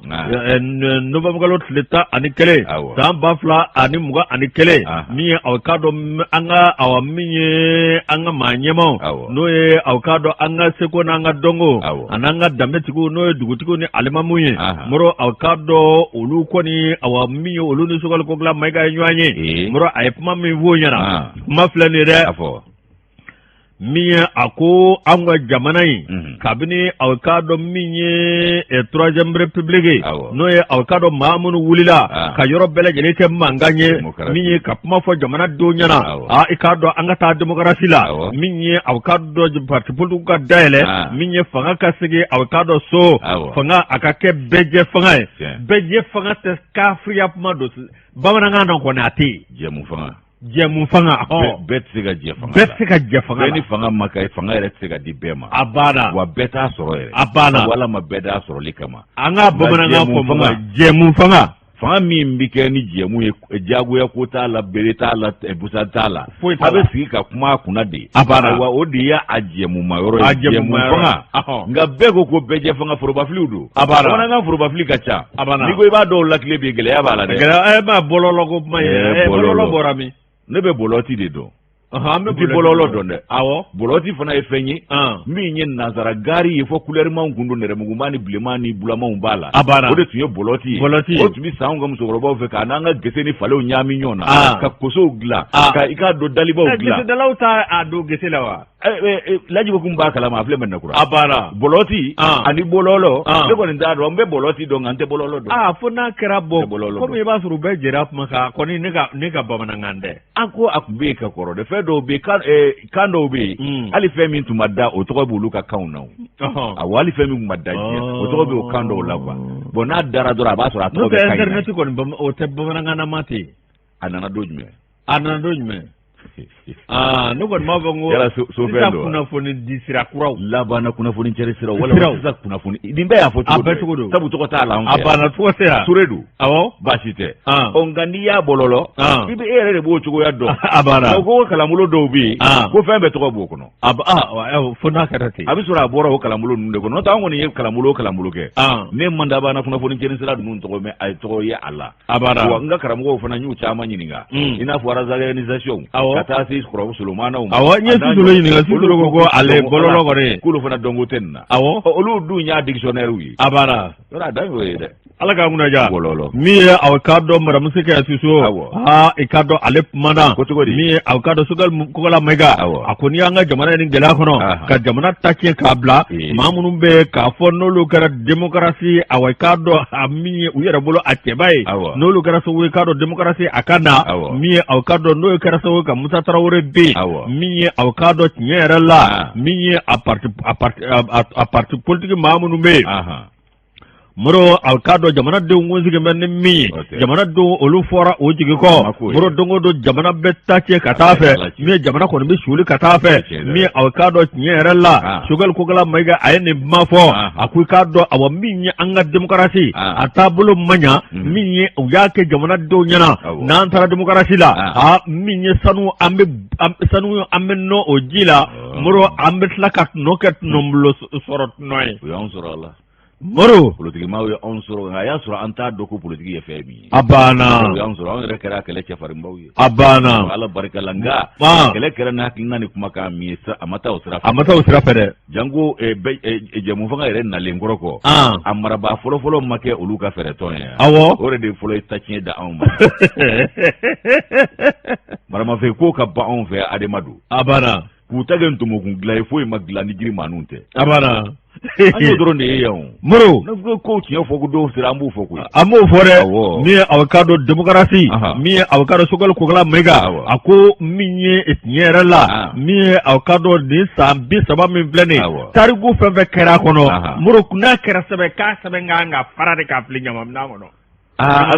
novembre kalo tile 11 san 2021 min ye aw k'a dɔn an ka awa min ye an ka maa ɲɛmaaw n'o ye aw k'a dɔn an ka seko n'an ka dɔnko ani an ka danbetigiw n'o ye dugutigiw ni alimamuw ye Moro aw k'a dɔn olu kɔni awa min ye olu ni Choguel Kokalla Maïga ye ɲɔgɔn ye Moro a ye kuma min f'o ɲɛna kuma filɛ nin ye dɛ. Min ye a ko an ka jamana in kabini aw k'a dɔn min ye troisième république ye, n'o ye aw k'a dɔn maa minnu wulila ka yɔrɔ bɛɛ lajɛlen kɛ mankan ye, min ye ka kuma fɔ jamanadenw ɲɛna, aa, i k'a dɔn an ka taa démocratie la, min ye aw k'a dɔn parti politique ka dayɛlɛ, min ye fanga ka segin aw k'a dɔn so, fanga a ka kɛ bɛɛjɛ fanga ye. Bɛɛjɛ fanga tɛ, kafiriya kuma don bamanankan na kɔni, a tɛ yen. Jɛmu fanga. Jɛmu fanga. Bɛɛ tɛ se ka jɛ fanga. Bɛɛ tɛ se ka jɛ fanga. Bɛɛ ni fanga ma kan, fanga yɛrɛ tɛ se ka di bɛɛ ma. A banna. Wa bɛɛ t'a sɔrɔ yɛrɛ. A banna. Wala ma bɛɛ d'a sɔrɔli kama. An ka bamanankan fɔ fanga, jɛmu fanga. Fanga min bɛ kɛ ni jɛmu ye, diyagoya ko t'a la, bere t'a la, busan t'a la. Foyi t'a la. A bɛ sigi ka kuma a kunna de. A banna. Wa o de y'a jɛmuma yɔrɔ ye. A jɛmuma yɔrɔ. Fanga. Nka bɛɛ ko ko bɛɛjɛ fanga, forobafiliw don. A banna. Bamanankan forobafili ka ca. A banna. N'i ko i b'a dɔw lakile bi, gɛlɛya b'a la dɛ. Gɛlɛya, ɛ ma bɔlɔlɔ ko kuma ye. Bɔlɔlɔ bɔra min? Ne bɛ bɔlɔti de dɔn. An bɛ bɔlɔlɔ dɔn dɛ. Awɔ. Bɔlɔti fana ye fɛn ye min ye nansara gaari ye, fɔ kulɛrimanw kun don, nɛrɛmuguman ni bilenman ni bulamanw b'a la. A banna. O de tun ye bɔlɔti ye. Bɔlɔti. O tun bɛ san anw ka musokɔrɔbaw fɛ k'a n'an ka gese ni falew ɲaami ɲɔgɔn na. Ka kosow dilan. Ka i k'a dɔn dalibaw dilan. Gesedalaw t'a a don gese la wa? Lajibo kun b'a kalama, a filɛ mɛnɛ kura. A banna. Bɔlɔti ani bɔlɔlɔ, ne kɔni t'a dɔn. N bɛ bɔlɔti dɔn, nka n tɛ bɔlɔlɔ dɔn. Aa, fo n'a kɛra bɔ komi i b'a sɔrɔ u bɛɛ jɛra kuma kan kɔni, ne ka bamanankan tɛ. An ko a tun bɛ yen ka kɔrɔ dɛ. Fɛn dɔw bɛ yen, kan dɔw bɛ yen, hali fɛn min tun ma da, o tɔgɔ b'olu ka kanw na o. Awɔ, hali fɛn min tun ma da diɲɛ, o tɔgɔ bɛ o kan dɔw la quoi. Bon, n'a dara dɔrɔn, a b'a sɔrɔ a tɔgɔ bɛ kan in na. N'o tɛ, internet kɔni, o tɛ bamanankan ten. A nana don jumɛn? A nana don jumɛn? Aa, ne kɔni b'a fɔ n ko yala so fɛn don kunnafoni di sira kuraw labanna, kunnafoni cɛri sira wala sisan kunnafoni nin bɛɛ y'a fɔ cogo, a bɛɛ cogo don. Sabu tɔgɔ t'a la anw fɛ. A banna, tɔgɔ tɛ yan. Ture don. Awɔ. Baasi tɛ. Ɔ, nka n'i y'a bɔlɔlɔ, i bɛ e yɛrɛ de b'o cogoya dɔn. A banna. O ko kalanbolo dɔw bɛ yen ko fɛn bɛɛ tɔgɔ b'o kɔnɔ. A fo n'a kɛra ten. A bɛ sɔrɔ a bɔra o kalanbolo ninnu de kɔnɔ. N'o tɛ, an kɔni ye kalanbolo o kalanbolo kɛ, ne man da banna kunnafoni cɛri sira ninnu tɔgɔ mɛn, a ye tɔgɔ ye a la. A banna. Wa n ka karamɔgɔw fana, n y'u caman ɲininka, i n'a fɔ organisation, ka taa se kɔrɔ Solomanaw ma. Awɔ, n ye Sisolo ɲininka, Sisolo ko ale bɔlɔlɔ kɔni. K'olu fana dɔnko tɛ nin na. Awɔ. Olu dun y'a dictionnaire ye. A banna. Yɔrɔ a dan y'o ye dɛ. Ala k'an kunna diya. Bɔlɔlɔ. Min ye aw k'a dɔn maramu kɛ Siso. Aa, i k'a dɔn ale kumana. Ko cogo di? Min ye aw k'a dɔn Sogɛli Kokala Mayiga. A ko n'i y'an ka jamana ye nin gɛlɛya kɔnɔ, ka jamana ta tiɲɛ k'a bila, maa minnu bɛ k'a fɔ n'olu kɛra démocratie, awa, i k'a dɔn a min ye u yɛrɛ bolo a cɛba ye, n'olu kɛra sababu ye k'a dɔn démocratie a ka na, min ye aw k'a dɔn n'o kɛra sababu ye ka Musa Tarawele bin, min ye aw k'a dɔn tiɲɛ yɛrɛ la, min ye a parti politique maa minnu bɛ yen. Moro, aw k'a dɔn jamanadenw kun sigilen bɛ ni min ye, jamanadenw olu fɔra o jigi kɔ. Moro, don o don jamana bɛ taa tiɲɛ ka taa fɛ, min ye jamana kɔni bɛ suli ka taa fɛ, min ye aw k'a dɔn tiɲɛ yɛrɛ la, Sogɛli Kokala Mayiga a ye nin kuma fɔ. A ko i k'a dɔn, awa, min ye an ka démocratie a taabolo man ɲa, min ye u y'a kɛ jamanadenw ɲɛna n'an taara démocratie la, a min ye sanu, an bɛ sanu, an bɛ nɔ o ji la. Moro, an bɛ tila ka tɔnɔ kɛ tɔnɔbolo sɔrɔ tɔnɔ ye. O y'anw sɔrɔ a la. Moro, politikimaw ye anw sɔrɔ, nka a y'a sɔrɔ an t'a dɔn ko politiki ye fɛn min ye. A banna. O y'anw sɔrɔ, anw yɛrɛ kɛra kɛlɛ cɛfarinbaw ye. A banna. Ala barika la, nka kɛlɛ kɛra ni hakilina ni kumakan min ye, a ma taa o sira fɛ. A ma taa o sira fɛ dɛ. Janko jɛmu fanga yɛrɛ nalen kɔrɔ kɔ, a marabaa fɔlɔfɔlɔ ma kɛ olu ka fɛɛrɛtɔn ye. Awɔ. O yɛrɛ de fɔlɔ ye tatiɲɛ da anw ma. Maramafɛn ko ka ban anw fɛ, Adema don. A banna. K'u ta kɛ ntomokun dilan ye, foyi ma dilan ni girimanninw tɛ. A banna. An y'o dɔrɔn de ye yan o. Moro. Ne ko ko tiɲɛ fɔ ko don sera, an b'o fɔ koyi. An b'o fɔ dɛ. Min ye aw k'a dɔn démocratie, min ye aw k'a dɔn Sogɛli Kokala Mayiga, a ko min ye tiɲɛ yɛrɛ la, min ye aw k'a dɔn nin san 30 min filɛ nin ye, tariku fɛn fɛn kɛra a kɔnɔ, Moro, n'a kɛra sɛbɛn k'a sɛbɛn kan ka fara de k'a fili ɲamanminɛn kɔnɔ. Aa, na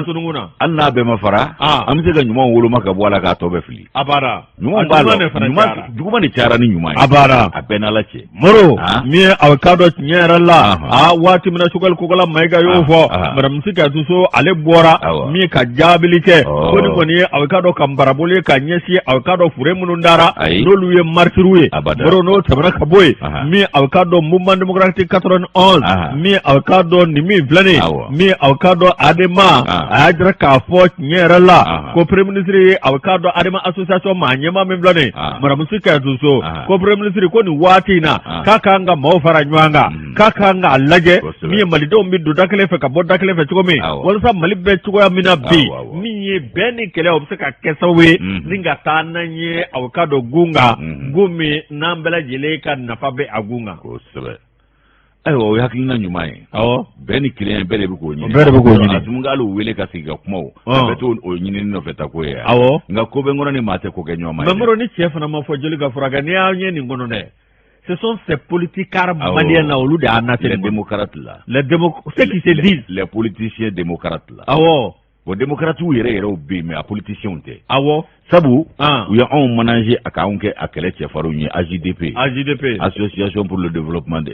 hali n'a bɛɛ ma fara, an bɛ se ka ɲumanw woloma ka bɔ a la k'a tɔ bɛɛ fili. A banna. Ɲuman b'a la, ɲuman juguman de cayara ni ɲuman ye. A banna. A bɛɛ n'Ala cɛ. Moro, min ye aw k'a dɔn tiɲɛ yɛrɛ la, aa, waati min na Sogɛli Kokala Mayiga y'o fɔ, madame Kadiatu Sow ale bɔra min ye ka jaabili kɛ, ko nin kɔni ye aw k'a dɔn ka barabolo ye ka ɲɛsin aw k'a dɔn fure minnu dara, n'olu ye martyrs ye. Moro, n'o tɛmɛna ka bɔ yen, min aw k'a dɔn mouvement démocratique 91, min aw k'a dɔn nin min filɛ nin ye, min aw k'a dɔn Adema. ɲɛmaa a y'a jira k'a fɔ tiɲɛ yɛrɛ la ko premier ministre a k'a dɔn ADEMA association maa ɲɛmaa min filɛ nin ye madamu Sy Kayitu So ko premier ministre ko nin waati in na k'a kan ka maaw fara ɲɔgɔn kan k'a kan k'a lajɛ min ye malidenw bɛ don da kelen fɛ ka bɔ da kelen fɛ cogo min walasa mali bɛ cogoya min na bi min ye bɛn ni kelenya o bɛ se ka kɛ sababu ye ni ka taa n'an ye aw k'a dɔn gun kan gun min n'an bɛɛ lajɛlen ka nafa bɛ a gun kan. Kosɛbɛ. Ayiwa, o ye hakilina ɲuman ye. Bɛn ni kelenya, bɛɛ de bɛ k'o ɲini. Bɛɛ de bɛ k'o ɲini. A tun k'ale wele ka sigi ka kuma, o bɛɛ t'o ɲinini nɔfɛ ta ko ye. Nka ko bɛ n kɔnɔ ni maa tɛ ko kɛ ɲɔgɔn ma. Mais Moro, ni cɛ fana ma fɔ joli ka furakɛ, n'i y'aw ɲɛ nin kɔnɔ dɛ, ce sont ces politicards maliens là, olu de y'a nati. Les démocrates là. Les démo ceux qui se disent les politiciens démocrates là. Bon, démocrates yɛrɛ yɛrɛw bɛ yen, mais a politiciens tɛ. Sabu u ye anw manager a k'anw kɛ a kɛlɛ cɛfarinw ye, AJDP. AJDP. Association pour le développement de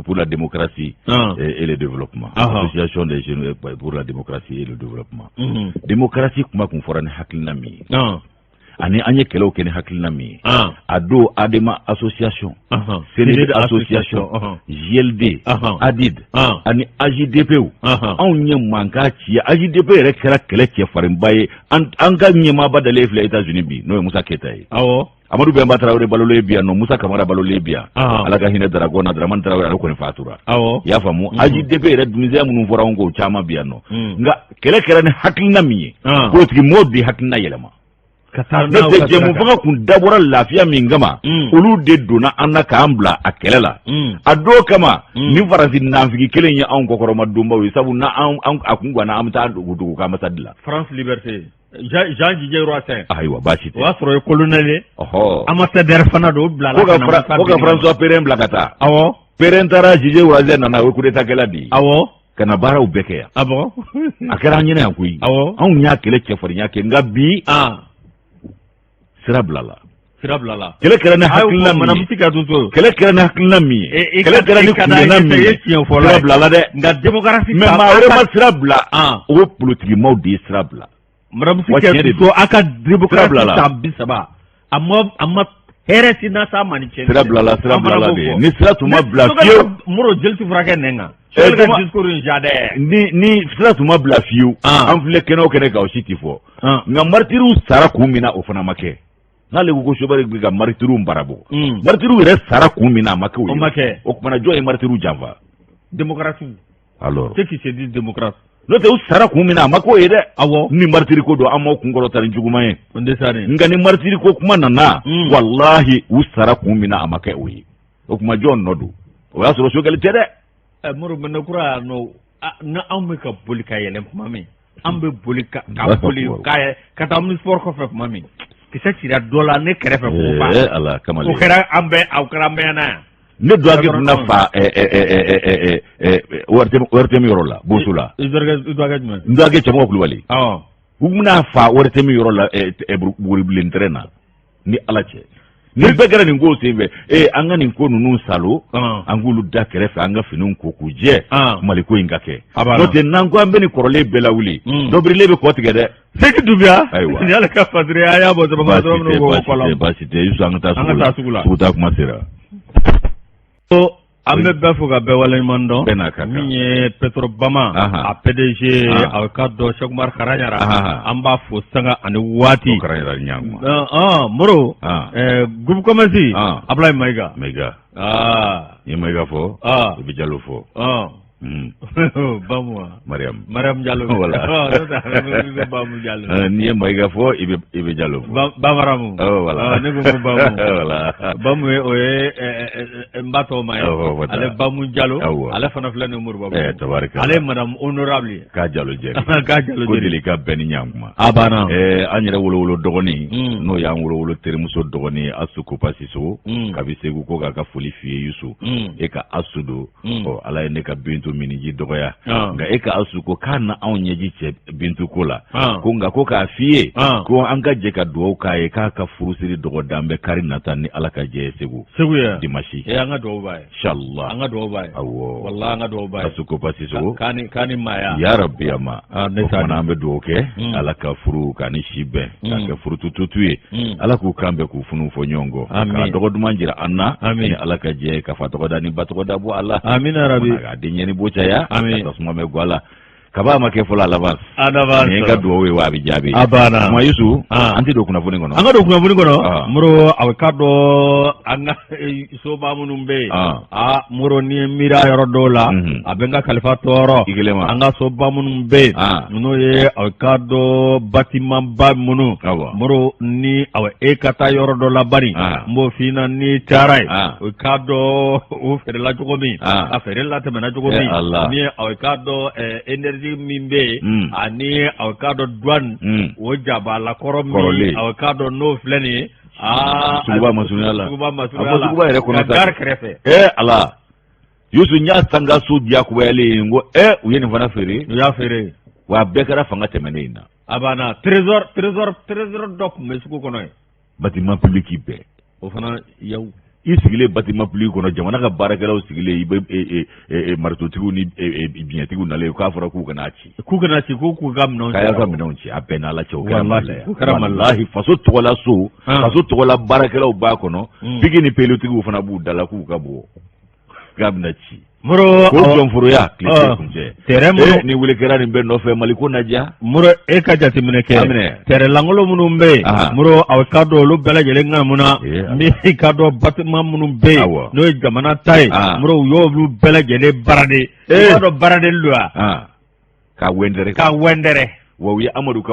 pour la démocratie et le développement. Association des jeunes pour la démocratie et le développement. Démocratie kuma kun fɔra ni hakilina min ye, ani an ye kɛlɛw kɛ ni hakilina min ye, a don ADEMA association, CND association, JLD, ADID ani AJDP, anw ye mankan ci. AJDP yɛrɛ kɛra kɛlɛ cɛfarinba ye. An ka ɲɛmaaba dalen filɛ États-Unis bi, n'o ye Musa Keyita ye. Amadu Bɛnba Tarawele balolen bi yan nɔ, Musa Kamara balolen bi yan, Ala ka hinɛ Daragɔn na, Dramani Tarawele, ale kɔni fatura. I y'a faamu? AJDP yɛrɛ denmisɛn minnu fɔra anw kɔ, o caman bi yan nɔ. Nka kɛlɛ kɛra ni hakilina min ye, politiki mɔɔw de hakilina yɛlɛma. N'o tɛ, jɛmu fanga kun dabɔra lafiya min kama, olu de donna an na k'an bila a kɛlɛ la. A don kama ni Faransi nanfigi kelen ye anw kɔkɔrɔma donbaw ye, sabu n'an a kun ganna, an bɛ taa dugu dugu ka ambassade la. France Liberté, Jean Didier Roassin. Ayiwa, baasi tɛ. O y'a sɔrɔ o ye colonel ye. Ambassadeur fana don, o bilala. Ko ka François Perrin bila ka taa. Perrin taara, Didier Roassin nana, o ye coup d'état kɛla de ye. Ka na baaraw bɛɛ kɛ yan. Ah bon? A kɛra an ɲɛna yan koyi. Anw y'a kɛlɛ cɛfarinya kɛ, nka bi sira bilala. Sira bilala. Kɛlɛ kɛra ni hakilina min ye. Kɛlɛ kɛra ni hakilina min ye. Kɛlɛ kɛra ni kundenna min ye. Sira bilala dɛ. Nka démocratie. Mais maa wɛrɛ ma sira bila. O politikimaw de ye sira bila. Madame Kayitu, a ka démocratie san 30, a ma hɛrɛ si na s'a ma ni cɛnni. Sira bilala, sira bilala de. Ni sira tun ma bila fiyewu. Moro, jeli tɛ furakɛ nɛn kan. Sogɛli ka discours in ja dɛ. Ni sira tun ma bila fiyewu. An filɛ kɛnɛ o kɛnɛ kan, o si tɛ fɔ. Nka martiriw sara kun min na, o fana ma kɛ. N'ale ko ko Sogɛli bɛ ka martiriw barabɔ. Martiriw yɛrɛ sara kun min na, a ma kɛ o ye. O ma kɛ. O kumana, jɔn ye martiriw janfa? Démocratie. Alors. Ceux qui se disent démocrates. N'o tɛ, u sara kun min na, a ma k'o ye dɛ. Ni martiri ko don, an m'aw kun kɔrɔta ni juguman ye. O tɛ sa dɛ. Nka ni martiri ko kuma nana, walahi, u sara kun min na, a ma kɛ o ye. O kuma, jɔn nɔ don? O y'a sɔrɔ Sogɛli tɛ dɛ. Ɛ Moro, mɛnɛ kura yan nɔ, ni anw bɛ ka boli ka yɛlɛn tuma min, an bɛ boli ka boli ka taa omnisport kɔfɛ tuma min, kisɛ cira dɔ la ne kɛrɛfɛ k'o fa. Ee Ala, kamalen. O kɛra an bɛɛ, o kɛra an bɛɛ ɲɛna yan. Ne dɔgɔkɛ tun na fa ORTM yɔrɔ la, Boso la. I dɔgɔkɛ jumɛn? N dɔgɔkɛ Cɛmɔgɔ Kulubali. U bɛna fa ORTM yɔrɔ la, Buguribilen terrain na, ni Ala cɛ. Nin bɛɛ kɛra nin ko sen fɛ. Ee, an ka nin ko ninnu salo, an k'olu da kɛrɛfɛ, an ka finiw ko k'u jɛ, Mali ko in ka kɛ. N'o tɛ, n'an ko an bɛ nin kɔrɔlen bɛɛ lawuli, dɔ birilen bɛ kɔ tigɛ dɛ. Seki Dunbiya. Ayiwa. Nin y'ale ka fasiri ye, an y'a bɔ sɛbɛn kɔnɔ minnu ko kɔlɔn. Baasi tɛ, Yusu, an ka taa sugu la. An ka taa sugu la. Sugu taa kuma sera. Ko an bɛ bɛɛ fo ka bɛɛ waleɲuman dɔn. Bɛɛ n'a ka kan. Min ye Petrobama, a PDG, a ka dɔn Cheikh Umar Karanyara, an b'a fo sanga ani waati. O Karanyara ɲankuma. Moro, groupe commerce, Ablaye Mayiga. Mayiga. N'i ye Mayiga fɔ, i bɛ Jalo fɔ. Bamu wa? Mariam. Mariam Jalo. Voilà. Bamu Jalo. N'i ye Mayiga fɔ, i bɛ Jalo fɔ. Bamaramu. Oh, voilà. Ne ko ko Bamu. Voilà. Bamu ye o ye n ba tɔgɔ ma ye. Ale Bamu Jalo. Ale fana filɛ nin Moribabugu. Eh, tabarikala. Ale ye madame honorable ye. K'a Jalo jɛri. K'a Jalo jɛri. Ko deli ka bɛn ni ɲankuma. A banna. An yɛrɛ wolowolo dɔgɔnin, n'o y'an wolowolo terimuso dɔgɔnin ye, Asu Kopa Sisogo. Kabi Segu, ko k'a ka foli f'i ye, Yusu. E ka Asu don. Ɔ, Ala ye ne ka Bintu miniji dɔgɔya, nka e ka Asu ko k'a na anw ɲɛji cɛ Bintu ko la. Ko nka ko k'a f'i ye ko an ka jɛ ka dugawu k'a ye, k'a ka furusiri dɔgɔdan bɛ kari nata, ni Ala ka jɛ ye, Segu. Segu ye. Dimanche. An ka dugawu b'a ye. Inshallah. An ka dugawu b'a ye. Awɔ. Wallahi, an ka dugawu b'a ye. Asu Kopa Sisogo. K'a ni maaya. Ya Rabbi, ama. Ne O kumana, an bɛ dugawu kɛ. Ala ka furu k'a ni si bɛn. K'a kɛ furu tututu ye. Ala k'u kan bɛn, k'u funu fɔ ɲɔgɔn kɔ. Amin. K'a dɔgɔ duman jira an na. Amin. Ni Ala ka jɛ, ka fa tɔgɔ da ni ba tɔgɔ da bɔ a la. Amina rabi. K'a den ɲɛni bɔ caya. Amin. Ka tasuma mɛn gwa la. Kaba ma kɛ fɔlɔ à l'avance. En avance. Nin ye n ka dugawu ye wa a bɛ jaabi. A banna. Kuma Yusu, Ah. an tɛ don kunnafoni kɔnɔ. An ka don kunnafoni kɔnɔ. Ah. Moro, a bɛ k'a dɔn an ka soba minnu bɛ yen. Ah. Aa Moro, ni ye miiri a yɔrɔ dɔw la, a bɛ n ka kalifa tɔɔrɔ. I kelen ma. An ka soba minnu bɛ yen. Ah. N'o ye a bɛ k'a dɔn bâtiment ba minnu. Awɔ. Moro, ni awɔ e ka taa yɔrɔ dɔ la bari. Ah. N b'o f'i ɲɛna n'i taara yen. Ah. O k'a dɔn o feerela cogo min. Ah. A feere latɛmɛna cogo Eh, min. Allah. Min ye a bɛ k'a dɔn énergie min bɛ yen. Ani a bɛ k'a dɔn douane. O jabalakɔrɔ min Kɔrɔlen. a bɛ k'a dɔn n'o filɛ nin ye. Aa Suguba masurunya la. Suguba masurunya A la. fɔ suguba yɛrɛ kɔnɔ Ka sa. gare kɛrɛfɛ. Eh Ala. Yusu n y'a sangaso diyagoyalen ye n ko u ye nin fana feere. U y'a feere. Wa a bɛɛ kɛra fanga tɛmɛnen in na. A banna trésor dɔ tun bɛ sugu kɔnɔ yen. Bâtiment public bɛɛ. O fana yaw. I sigilen bâtiment public kɔnɔ, jamana ka baarakɛlaw sigilen, i bɛ maritotigiw ni biɲɛtigiw nalen k'a fɔra k'u kana ci. K'u kana ci, k'u k'u ka minɛnw K'a y'a ka minɛnw ci. A bɛɛ n'Ala cɛ, o kɛra Walahi, Mali la yan. o kɛra Mali la. Walahi, faso tɔgɔla so, Ah. faso tɔgɔla baarakɛlaw b'a kɔnɔ, piki ni pelutigiw fana b'u da la k'u ka bɔ k'a bɛna ci. Moro Ko jɔnforoya tile Ah. tɛ kuncɛ. Terrain minnu Eh, ni wele kɛra nin bɛɛ nɔfɛ, Mali ko na diya. Moro, e ka jateminɛ kɛ. Aminɛ. Terrain lankolon minnu bɛ yen. Aha. Moro, a ka dɔn olu bɛɛ lajɛlen ŋanamu Eh, na. Min ka dɔn bâtiment minnu bɛ yen. Awɔ. N'o ye jamana ta ye. Ah. Moro, u y'olu bɛɛ lajɛlen barader. Eh. I b'a dɔn baradeli don wa? Ah. K'a wɛndɛrɛ. Ka wɛndɛrɛ. Wa u ye Amadu ka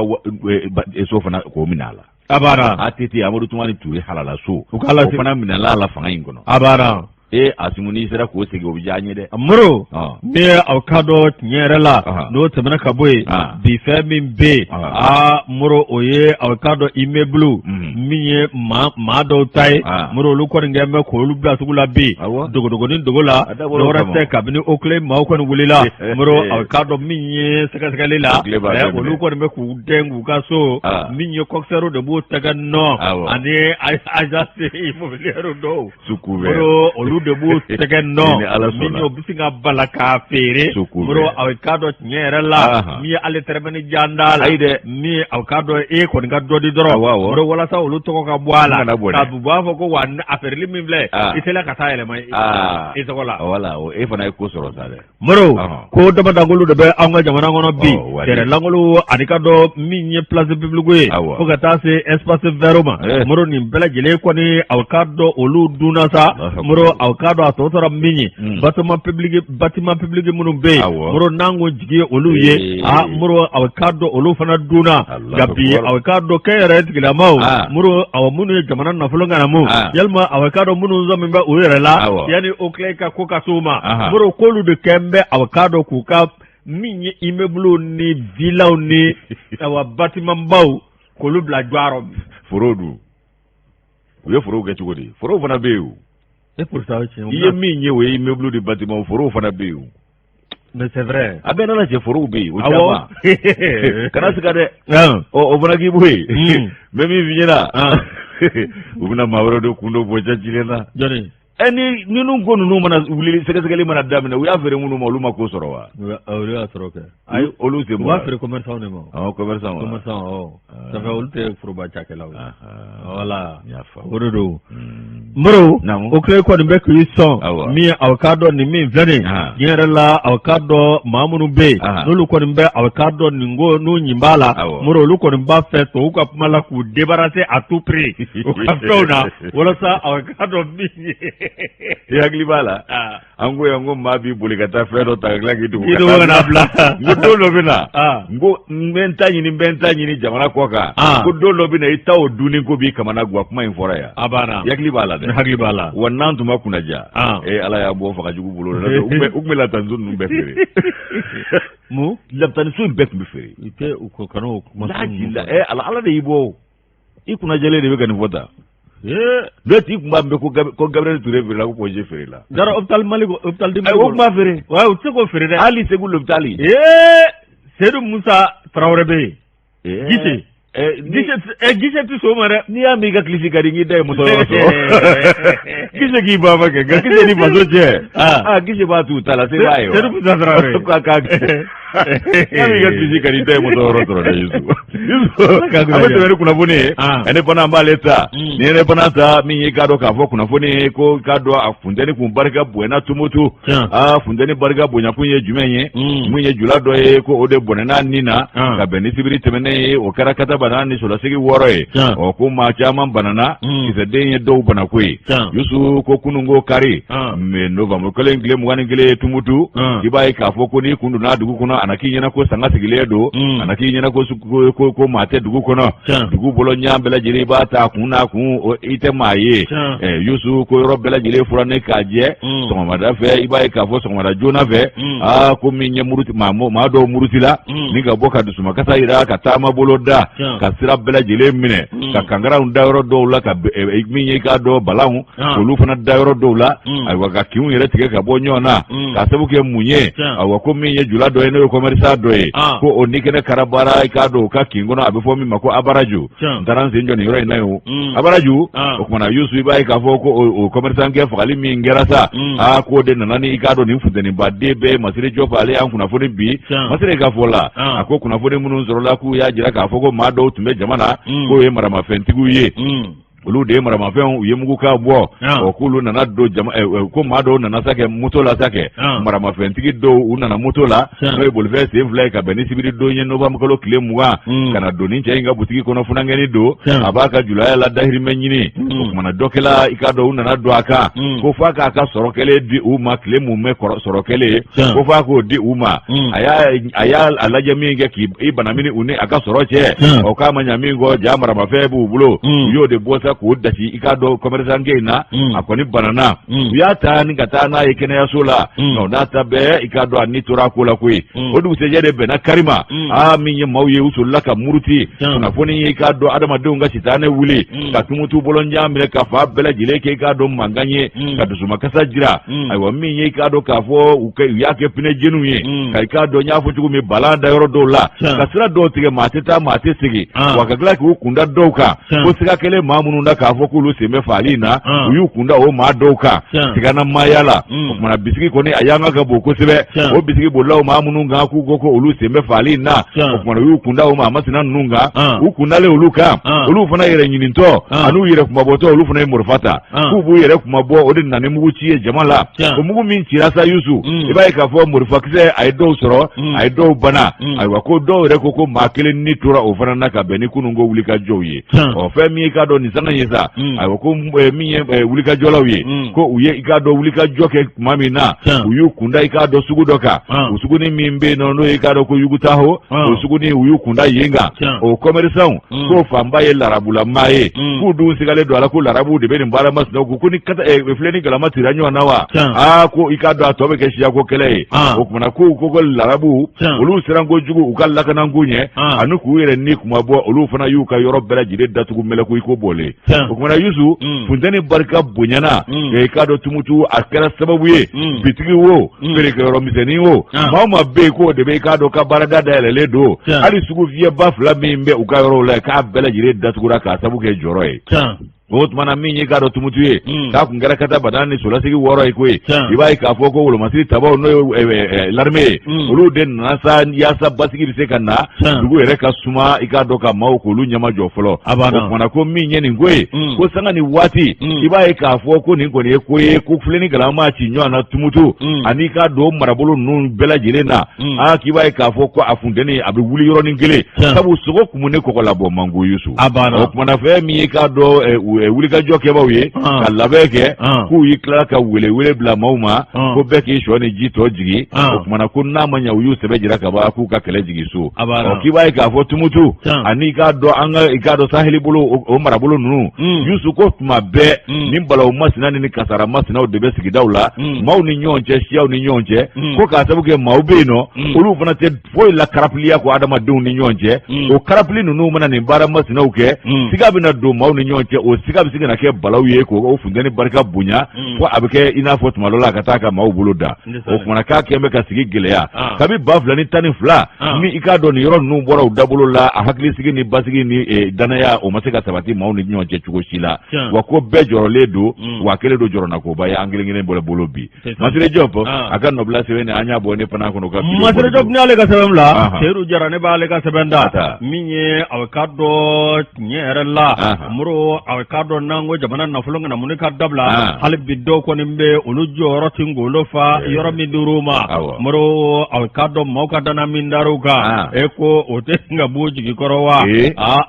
so fana k'o minɛ a la. A banna. ATT Amadu Tumani Ture halala so. U k'a lase- O fana minɛla a la fanga in kɔnɔ. A banna. E Asimu, n'i sera k'o segin, o bɛ diya an ye dɛ. Moro, Ɔn. min ye aw ka dɔn tiɲɛ yɛrɛ la, Aha. n'o tɛmɛna ka bɔ yen, Ah. bi fɛn min bɛ yen, Ah. aa Moro, o ye aw ka dɔn immeuble min ye maa dɔw ta ye. Ah. Moro, olu kɔni kɛlen bɛ k'olu bila sugu la bi, Awɔ. dogodogonin dogo la. A dabɔra o Dɔwɛrɛ kama. tɛ, kabini OCLEI maaw kɔni wulila, Moro, aw ka dɔn min ye sɛgɛsɛgɛli la, OCLEI b'a bɛɛ minɛ. olu kɔni bɛ k'u dɛn k'u ka so Ah. min ye coxeur de b'o tɛgɛ nɔ Awɔ. ani agence immobilière dɔw. Suku bɛɛ. Moro, olu de b'o tɛgɛ nɔ Ni Ala sɔnna. min ye u bɛ sin ka bala k'a feere. Suku Moro, bɛɛ. a k'a dɔn tiɲɛ yɛrɛ la, Ahan. min ye ale tɛrɛmɛni jan da la, Ayi dɛ. min ye a k'a dɔn e kɔni ka dɔ di dɔrɔn. Awɔ, awɔ. Moro, walasa olu tɔgɔ ka bɔ a la, Kana bɔ dɛ. ka u b'a fɔ ko wa a feereli min filɛ, Ah. i sela ka taa yɛlɛma Ah. i tɔgɔ la. Wala, e fana ye ko sɔrɔ sa dɛ. Moro, Ɔhɔn. ko damadangolo de bɛ anw ka jamana kɔnɔ bi. Ɔ, wali. Terrain langolo ani ka dɔn min ye place publique ye, Awɔ. fo ka taa se espace vert ma. Eh. Moro, nin bɛɛ lajɛlen kɔni, aw ka dɔn olu dunna sa. Allahu Moro, akbar. aw ka dɔn a tɔ tora min ye, bâtiment public minnu bɛ yen. Awɔ. Moro, n'an ko jigi ye olu ye, Eh. a Moro, aw ka dɔn olu fana dunna. Allahu Nka bi, akbar. aw ka dɔn kɛnyɛrɛye tigilamaw, Ah. Moro, aw minnu ye jamana nafolo ŋanamu, Ah. yalima aw ka dɔn minnu sɔmin bɛ u yɛrɛ la, Awɔ. yanni OCLEI ka ko ka s'u ma. Aha. Moro, k'olu de kɛn bɛ aw k'a dɔn k'u ka min ye immeuble ni villaw ni awa bâtiment baw k'olu bila jɔyɔrɔ bi. Foro dun. U ye forow kɛ cogo di? Forow fana bɛ yen o. E pourtant o tiɲɛ. I ye min ye, o ye immeuble de bâtiment, forow fana bɛ yen o. Mais c'est vrai. A bɛɛ n'Ala cɛ, forow bɛ yen o Awɔ. caman. Kana siga dɛ. Ɔ, o fana k'i bɔ yen. N bɛ min f'i ɲɛna. Ah. U bɛna maa wɛrɛ de kun don bɔjɛ cilen na. Jɔnni? Ɛ, ni ninnu ko ninnu mana wuli, sɛgɛsɛgɛli mana daminɛ, u y'a feere minnu ma, olu ma ko sɔrɔ wa? Olu y'a sɔrɔ kɛ. Ayi, olu sen U b'a bɔra. feere commerçant de ma. Awɔ, commerçant wa. Commerçant, awɔ. Ah. Ça fait olu tɛ foroba cakɛlaw ye. Voilà. N y'a faamu. O de don. Moro, Naamu. OCLEI kɔni bɛ k'i sɔn Awɔ. min ye aw k'a dɔn nin min filɛ nin ye, Ah. tiɲɛ yɛrɛ la, aw k'a dɔn maa minnu bɛ yen, Ah. n'olu kɔni bɛ aw k'a dɔn nin ko n'u ɲin b'a la. Awɔ. Moro, olu kɔni b'a fɛ tubabu ka kuma la k'u débarrasser à tout prix u ka fɛnw na, walasa aw k'a dɔn min ye. I hakili b'a la? Ah. An ko yan ko maa b'i boli ka taa fɛn dɔ ta ka tila k'i dogo K'i dogo ka n'a bila. N ko don dɔ bɛ na. Ah. N ko n bɛ n ta ɲini, n bɛ n ta ɲini jamana kɔ kan. Ah. Ko don dɔ bɛ na, i ta o dunni ko b'i kamana gan, kuma in fɔra yan. A banna. I hakili b'a la N dɛ. hakili b'a la. Wa n'an tun ma kunnaja. Ah. Ee Ala y'a bɔ faga jugu bolo. N'o tɛ, u tun bɛ lataniso ninnu bɛɛ feere. Mun? Lataniso in bɛɛ tun bɛ feere. I tɛ u ko kana o kuma. Laji la, ɛ Ala, Ala de y'i bɔ o. I kunnajɛlen de bɛ ka nin fɔ tan. Ee. N'o tɛ, i tun b'a mɛn ko Gabriel Touré feerela, ko Point G feerela. Jara hôpital Mali ko hôpital di Ayi, Mali. o tun b'a feere. Ouais, u tɛ se k'o feere dɛ. Hali Segu l'hôpital. Ee, Seydou Musa Traoré bɛ yen. Ee. Gite. Gise tɛ sɔn o ma dɛ. N'i y'a mɛn i ka kilisi ka di n k'i da ye muso yɔrɔ sɔrɔ. Gise k'i ba ma kɛ nka gise ni faso cɛ. Aa gise b'a t'u ta la se b'a ye wa. Sedu Traoré. K'a k'a n'a m'i ka kilisi ka di i da ye muso yɔrɔ sɔrɔ dɛ Yusu. Yusu an bɛ tɛmɛ ni kunnafoni ye. Indépendant b'ale ta. Ni Indépendant ta min ye i k'a dɔn k'a fɔ kunnafoni ye ko i k'a dɔn a funteni kun barika bonyana Tumutu. Aa funteni barika bonyakun ye jumɛn ye? Mun ye jula dɔ ye ko o de bɔnɛna ni na ka bɛn ni sibiri tɛmɛnen ye o kɛra katabana ni solasigi 6 ye. Ɔ ko maa caman banana kisɛden ye dɔw bana koyi. Yusu ko kununko kari novembre kalo in tile 21 ye Tumutu. I b'a ye k'a fɔ ko n'i kun donna dugu kɔnɔ a na k'i ɲɛna ko sanga sigilen don, a na k'i ɲɛna ko ko maa tɛ dugu kɔnɔ. Dugu bolo ɲɛ bɛɛ lajɛlen i b'a ta kun n'a kun i tɛ maa ye. Yusu ko yɔrɔ bɛɛ lajɛlen furannen k'a jɛ sɔgɔmada fɛ i b'a ye k'a fɔ sɔgɔmada joona fɛ aa ko min ye muruti maa maa dɔw murutila ni ka bɔ ka dusumakasa yira ka taama bolo da ka sira bɛɛ lajɛlen minɛ ka kangaraw da yɔrɔ dɔw la ka min ye i k'a dɔn balanw olu fana da yɔrɔ dɔw la ayiwa ka kinw yɛrɛ tigɛ ka bɔ ɲɔgɔn na k'a sabu kɛ mun ye ayiwa ko min ye jula dɔ ye n'o ye commerçant dɔ ye ko o ni kɛnɛ karabara i k'a dɔn o ka kin kɔnɔ a bɛ fɔ min ma ko Abaraju. N taara n sen jɔ nin yɔrɔ in na yen o Abaraju. O kumana Yusu i b'a ye k'a fɔ ko o commerçant kɛ fagali min kɛra sa aa k'o de nana ni i k'a dɔn nin funtenibaden bɛɛ Masire Jɔp ale y'an kunnafoni bi. Masire ka fɔ la a ko kunnafoni minnu sɔrɔla k'u y'a jira k'a fɔ ko maa dɔw tun bɛ jama na k'o ye maramafɛntigiw ye. Olu de ye maramafɛnw u ye mugukan bɔ. Ɔ k'olu nana don jama ko maa dɔw nana sa kɛ moto la sa kɛ maramafɛntigi dɔw u nana moto la n'o ye bolifɛn sen fila ye ka bɛn ni sibiri don ye novembre kalo tile 20 ka na don ni cɛ in ka butigi kɔnɔ funankɛnin don a b'a ka julaya la dahirimɛ ɲini. O kumana dɔ kɛla i k'a dɔn u nana don a kan ko f'a k'a ka sɔrɔ kɛlen di u ma tile mun bɛ sɔrɔ kɛlen ko f'a k'o di u ma. A y'a a lajɛ min kɛ k'i banamini u ni a ka sɔrɔ cɛ ɔ k'a ma ɲa min kɔ ja maramafɛn b'u bolo u y'o de bɔ sa k'o dasi i k'a dɔn commerçant in na a kɔni banana u y'a ta ni ka taa n'a ye kɛnɛyaso la nka o n'a ta bɛɛ i k'a dɔn a ni tora a ko la koyi. O dugusɛjɛ de bɛnna kari ma aa min ye maaw ye u solila ka muruti kunnafoni ye i k'a dɔn adamadenw ka sitanɛ wuli ka Tumutu bɔlɔnjan minɛ ka fan bɛɛ lajɛlen kɛ i k'a dɔn mankan ye ka dusumakasa jira. Ayiwa min ye i k'a dɔn k'a fɔ u y'a kɛ pinɛ jeniw ye ka i k'a dɔn n y'a fɔ cogo min balan da yɔrɔ dɔw la ka sira dɔw tigɛ maa tɛ taa maa tɛ segin wa ka tila k'u kunda dɔw kan ko siga kɛlen maa minnu na k'a fɔ k'olu sen bɛ faali in na u y'u kunda o maa dɔw kan sigana maaya la. O kumana bisigi kɔni a yanga ka bon kosɛbɛ o bisigi bolila o maa minnu kan k'u ko ko olu sen bɛ faali in na o kumana u y'u kunda o maa masina ninnu kan u kundalen olu kan olu fana yɛrɛ ɲinintɔ an'u yɛrɛ kunmabɔtɔ olu fana ye marifa ta k'u b'u yɛrɛ kunmabɔ o de nana ni mugu ci ye jama la. O mugu min cira sa Yusu i b'a ye k'a fɔ marifakisɛ a ye dɔw sɔrɔ a ye dɔw bana. Ayiwa ko dɔw yɛrɛ ko ko maa kelen ni tora o fana na ka bɛn ni kununko wulikajɔw ye. Ɔ fɛn min ye i k'a dɔn nin sanga ye sa ayiwa ko min ye wulikajɔlaw ye ko u ye i k'a dɔn wulikajɔ kɛ tuma min na u y'u kunda i k'a dɔn sugu dɔ kan o suguni min bɛ yen nɔ n'o ye i k'a dɔn ko Yugutaho o suguni u y'u kunda yen kan o commerçant k'o fanba ye larabulamaa ye k'u dun sigalen don a la ko larabuw de bɛ nin baara masinaw ko ko ni kata filen ni galama cira ɲɔgɔn na wa aa ko i k'a dɔn a tɔ bɛ kɛ siyako kɛlɛ ye. O kumana k'u ko ko larabu olu siran kojugu u ka lakanako ɲɛ ani k'u yɛrɛ ni kunmabɔ olu fana y'u ka yɔrɔ bɛɛ lajɛlen datugu mɛlɛku i ko bɔlen. O kumana Yusu funteni barika bonyana i k'a dɔn Tumutu a kɛra sababu ye bitigi wo feerekɛyɔrɔ misɛnnin wo maa o maa bɛ yen k'o de bɛ i k'a dɔn ka baarada dayɛlɛlen don hali sugu fiyɛba fila min bɛ u ka yɔrɔw la k'a bɛɛ lajɛlen datugura k'a sabu kɛ jɔrɔ ye. O tuma na min ye k'a dɔn Tumutu ye k'a kun kɛra kata bada ni solasigi 6 ye koyi i b'a ye k'a fɔ ko wolomasiri tabaw n'o ye l'armée ye olu de nana sa yaasa basigi bɛ se ka na dugu yɛrɛ ka suma i k'a dɔn ka maaw k'olu ɲɛmajɔ fɔlɔ. O kumana ko min ye nin ko ye ko sanga ni waati i b'a ye k'a fɔ ko nin kɔni ye ko ye ko filen ni galama ci ɲɔgɔn na Tumutu ani k'a dɔn marabolo ninnu bɛɛ lajɛlen na aa k'i b'a ye k'a fɔ ko a funteni a bɛ wuli yɔrɔnin kelen sabu sogo kumunen kɔgɔlabɔ man go Yusu. O kumana fɛn min ye k'a dɔn wulikajɔ kɛbaw ye ka labɛn kɛ k'u y'i tila ka welewele bila maaw ma ko bɛɛ k'i sɔ ni ji tɔ jigin. O kumana ko n'a ma ɲɛ u y'u sɛbɛ jira ka ban k'u ka kɛlɛ jigin so. Ɔ k'i b'a ye k'a fɔ Tumutu ani i k'a dɔn an ka i k'a dɔn saheli bolo o marabolo ninnu Yusu ko tuma bɛɛ nin balawu masina ni kasara masinaw de bɛ sigidaw la maaw ni ɲɔgɔn cɛ siyaw ni ɲɔgɔn cɛ ko k'a sabu kɛ maaw bɛ yen nɔ olu fana tɛ foyi la karapiliya ko adamadenw ni ɲɔgɔn cɛ. O karapili ninnu mana nin baara masinaw kɛ siga bɛna don maaw ni ɲɔgɔn cɛ o siga bɛ se ka na kɛ balawu ye k'o funteni barika bonya fo a bɛ kɛ i n'a fɔ tuma dɔ la a ka taa ka maaw bolo da o kumana k'a kɛn bɛ ka sigi gɛlɛya kabi 2012 ni i k'a dɔn nin yɔrɔ ninnu bɔra u dabolo la, a hakilisigi ni basigi ni danaya o ma se ka sabati maaw ni ɲɔgɔn cɛ cogo si la. Wa ko bɛɛ jɔrɔlen don, wa a kɛlen don jɔrɔnakoba ye an kelen kelen bolo bolo bi. Masire Jɔp a ka nɔbila sɛbɛn ni an y'a bɔ ne fana kɔnɔ ka Masire Jɔp ni ale ka sɛbɛn bila. Seyidu Jara, ne b'ale ka sɛbɛn da min ye, a bɛ k'a dɔn tiɲɛ yɛrɛ la, Moro, a bɛ k'a dɔn n'an ko jamana nafolo ŋanamuni ka dabila, hali bi dɔw kɔni bɛ olu jɔyɔrɔ ti ngolo fa yɔrɔ min dir'u ma. Moro, a bɛ k'a dɔn maaw ka danna min dar'u kan, e ko o tɛ ka b'u jigi kɔrɔ wa?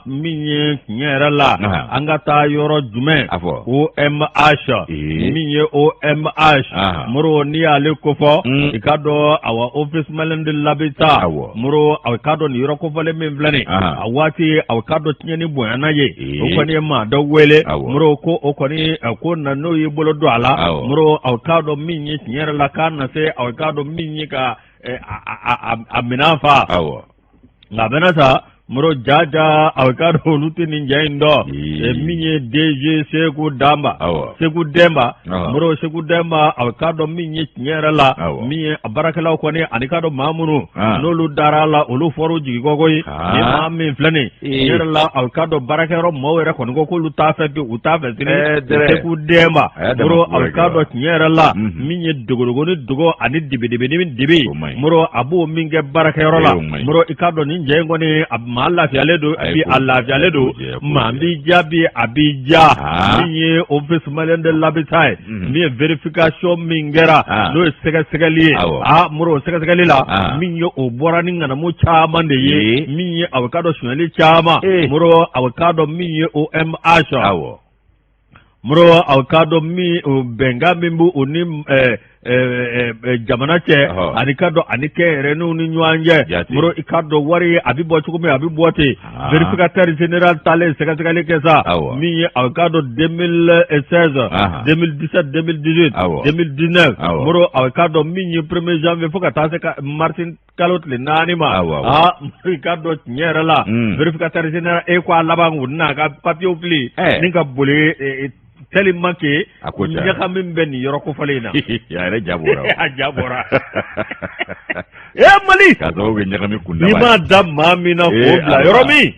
Min ye tiɲɛ yɛrɛ la, an ka taa yɔrɔ jumɛn? OMH, min ye OMH, Moro, n'i y'ale kofɔ, i k'a dɔn awa Office malien de l'habitat. Moro, a k'a dɔn nin yɔrɔ kofɔlen min filɛ nin, a waati a k'a dɔn tiɲɛni bonyana ye, o kɔni ye maa dɔ wele. Moro, ko o kɔni ko na n'o y'i bolo don a la, Moro, a k'a dɔn min ye tiɲɛ yɛrɛ la k'a na se, a k'a dɔn min ye ka a minɛn fa. Nka a bɛna sa, Moro, jaja a k'a dɔn olu tɛ nin jɛ in dɔn. Min ye DG Seku Danba, Seku Dɛnba, Moro, Seku Dɛnba, a k'a dɔn min ye tiɲɛ yɛrɛ la, min ye a baarakɛlaw kɔni ani k'a dɔn maa minnu n'olu dara a la, olu fɔr'u jigi kɔ koyi. Ni maa min filɛ nin tiɲɛ yɛrɛ la, a k'a dɔn baarakɛyɔrɔ maaw yɛrɛ kɔni ko k'olu t'a fɛ bi, u t'a fɛ sini. Seku Dɛnba, Moro, a k'a dɔn tiɲɛ yɛrɛ la, min ye dogodogo ni dogo ani dibidibi ni dibi, Moro, a b'o min kɛ baarakɛyɔrɔ la. Moro, i k'a dɔn nin jɛ in kɔni, a maa lafiyalen don bi, a lafiyalen don, maa b'i ja bi, a b'i ja. Min ye Office malien de l'habitat ye, min ye vérification min kɛra, n'o ye sɛgɛsɛgɛli ye, a Moro, o sɛgɛsɛgɛli la, min ye o bɔra ni ŋanamu caman de ye, min ye a bɛ k'a dɔn sonyali caman. Moro, a bɛ k'a dɔn min ye OMH, Moro, a k'a dɔn min bɛnkan min b'u ni jamana cɛ ani k'a dɔn ani kɛnyɛrɛninw ni ɲɔgɔn cɛ. Moro, i k'a dɔn wari a bɛ bɔ cogo min, a bɛ bɔ ten. Vérificateur général taalen sɛgɛsɛgɛli kɛ sa, min ye a k'a dɔn 2016, 2017, 2018, 2019, Moro, a k'a dɔn min ye 1er janvier fo ka taa se mars kalo tile 4 ma, aa, i k'a dɔn tiɲɛ yɛrɛ la, vérificateur général e ko a laban u n'a ka papiyew fili ni ka boli tellement que ɲagami bɛ nin yɔrɔ kofɔlen in na. A yɛrɛ ja bɔra. A ja bɔra. Ee Mali! K'a sababu kɛ ɲagami kundaba ye. N'i m'a da maa min na k'o bila yɔrɔ min.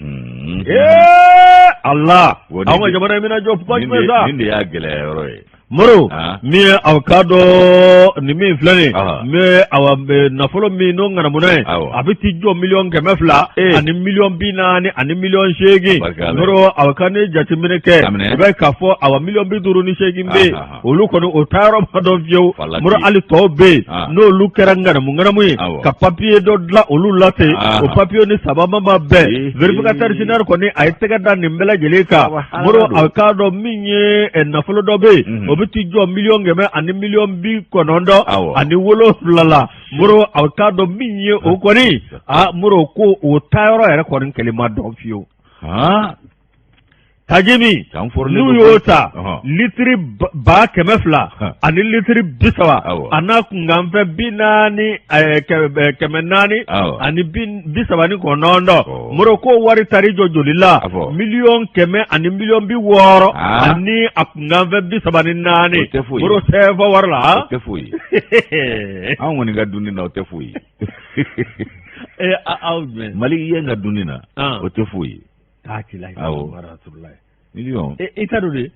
Ee Ala! Anw ka jamana in bɛna jɔ kuma jumɛn sa? Nin de y'a gɛlɛya yɔrɔ ye. Moro, min ye aw k'a dɔn nin min filɛ nin ye, awa nafolo min n'o ŋanamuna ye, a bɛ t'i jɔ 200,000 ani 40,000 ani 8,000,. Moro, aw ka ne jateminɛ kɛ, i b'a ye k'a fɔ awa 58,000 bɛ yen, olu kɔni o taayɔrɔ ma dɔn fiyewu. Moro, hali tɔw bɛ yen n'olu kɛra ŋanamu ŋanamu ye ka papiye dɔ dilan olu la ten, o papiye ni sababa ma bɛn. Vérificateur général kɔni a ye tɛgɛ da nin bɛɛ lajɛlen kan. Moro, a k'a dɔn min ye nafolo dɔ bɛ yen, o bɛ t'i jɔ 100,000 ani 97,000 la. Moro, a k'a dɔn min ye o kɔni, a Moro, ko o taayɔrɔ yɛrɛ kɔni kelen ma dɔn fiyewu. Taji min n'u y'o ta, litiri 200,000 ani litiri 30 a n'a kunkanfɛn 40, 439, Moro, ko wari taar'i jɔ joli la? 100,000,000 ani 60,000,000 ani a kunkanfɛn 34, Moro, CFA wari la. O tɛ foyi ye anw kɔni ka dunni na, o tɛ foyi ye. Aw jumɛn? Mali ye ka dunni na, o tɛ foyi ye. K'a ci la. Awɔ, miliyɔn. I ta don de.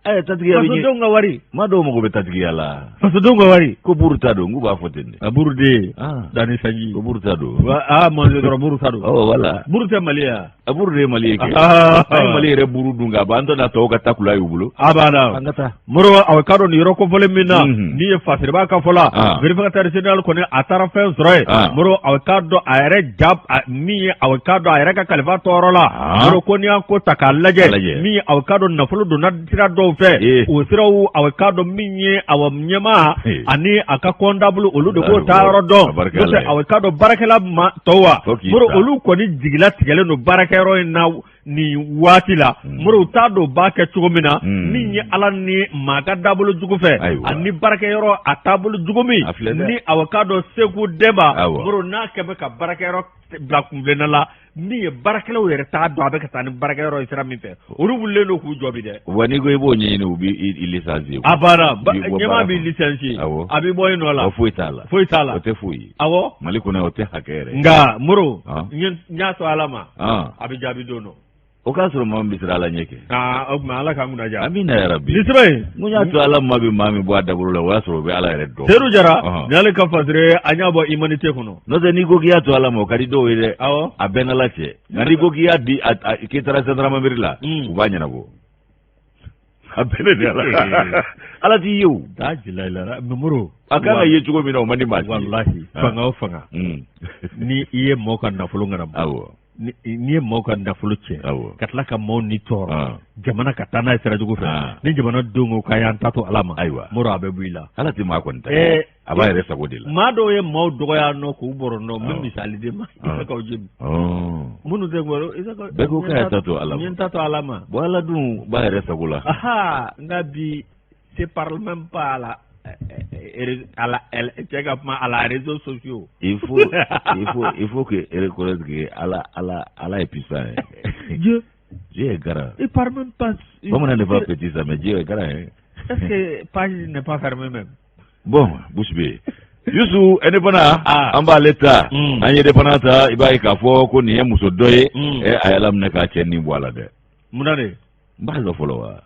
Ɛ, tatigiya bɛ fasodenw ka wari. Maa dɔw mago bɛ tatigiya la. Fasodenw ka wari. Ko buru ta don, k'u b'a fɔ ten de. A buru de danni sanji. Ko buru ta don. Aa, manje dɔrɔn, buru ta don. Ɔ wala. Buru tɛ Mali ya. A buru de ye Mali ye kɛ. An ye Mali yɛrɛ buru dun ka ban, an tɛna tɔw ka takula y'u bolo. A banna. An ka taa. Moro, a k'a dɔn nin yɔrɔ kofɔlen min na, min ye Fasiriba ka fɔ la, vérificateur général kɔni a taara fɛn sɔrɔ yen. Moro, a k'a dɔn a yɛrɛ ja min ye, a k'a dɔn a yɛrɛ ka kalifa tɔɔrɔ la. Moro, ko n'i y'a ko ta k'a lajɛ, min ye a k'a dɔn nafolo donna sira dɔw fɛ, o siraw, a k'a dɔn min ye awa ɲɛmaa ani a ka comptable, olu de k'o taayɔrɔ dɔn. N'o tɛ, a k'a dɔn baarakɛla ma tɔw wa, Moro, olu kɔni jigilatigɛlen don baarakɛyɔrɔ in na. Nin waati la Moro, u t'a dɔn u b'a kɛ cogo min na, min ye Ala ni maa ka taabolo jugu fɛ ani baarakɛyɔrɔ a taabolo jugu min ni awa k'a dɔn Segu Denba Moro n'a kɛ bɛ ka baarakɛyɔrɔ bila kunfilenna la, min ye baarakɛlaw yɛrɛ t'a dɔn a bɛ ka taa ni baarakɛyɔrɔ ye sira min fɛ, olu wulilen don k'u jɔ bi dɛ. Wa n'i ko i b'o ɲɛɲini, u b'i licencier. A banna, ɲɛmaa b'i licencier, a b'i bɔ i nɔ la. Foyi t'a la. Foyi t'a la. O tɛ foyi ye. Awɔ. Mali kɔnɔ, o tɛ hakɛ yɛrɛ. Nka Moro, n y'a to Ala ma. A bɛ jaabi don dɔ. O k'a sɔrɔ maa min bɛ siran Ala ɲɛ kɛ. Aa, o tuma Ala k'an kunna diya. Amina yarabi. Nin sɛbɛn in. N ko n y'a to Ala ma bɛ maa min bɔ a dabolo la, o y'a sɔrɔ o bɛ Ala yɛrɛ dɔn. Seyidu Jara, nin y'ale ka fasiri, an y'a bɔ Humanité kɔnɔ. N'o tɛ, n'i ko k'i y'a to Ala ma, o ka di dɔw ye dɛ. Awɔ. A bɛɛ n'Ala cɛ. Nka n'i ko k'i y'a di, k'i taara gendarmerie la, u b'a ɲɛnabɔ. A bɛɛ de Ala. Ala t'i ye o. Taa jila i la, mais Moro. A kan ka ye cogo min na, o man di maa si ye. Walahi, fanga o fanga. Ni i ye mɔgɔw ka nafolo ŋanamu. N'i ye maaw ka nafolo cɛ, ka tila ka maaw ni tɔɔrɔ, jamana ka taa n'a ye sira jugu fɛ, ni jamana denw ko k'a y'an ta to Ala ma, ayiwa Moro, a bɛ bɔ i la. Ala tɛ maa kɔni ta, a b'a yɛrɛ sago de la. Maa dɔw ye maaw dɔgɔya nɔ k'u bɔrɔ nɔ, n bɛ misali d'e ma, Isakaw jeli minnu tɛ bɔrɔ Isakaw, bɛɛ ko k'a y'a ta to Ala ma, n ye n ta to Ala ma. Bon, Ala dun b'a yɛrɛ sago la. Nka bi, c'est parle même pas à la à la cɛ ka kuma à la réseaux sociaux. Il faut que reconnaître que Ala Ala Ala est puissant, hein. Dieu Dieu est grand. Il parle même pas. Bamanan n'est pas petit ça, mais Dieu est grand, hein. Est-ce que page n'est pas fermée même? Bon, bouche bée. Yusu, indépendant, an b'ale ta, an ye indépendant ta, i b'a ye k'a fɔ ko nin ye muso dɔ ye, a y'a laminɛ k'a cɛ nin bɔ a la dɛ. Mun na de? N b'a lɔ fɔlɔ wa.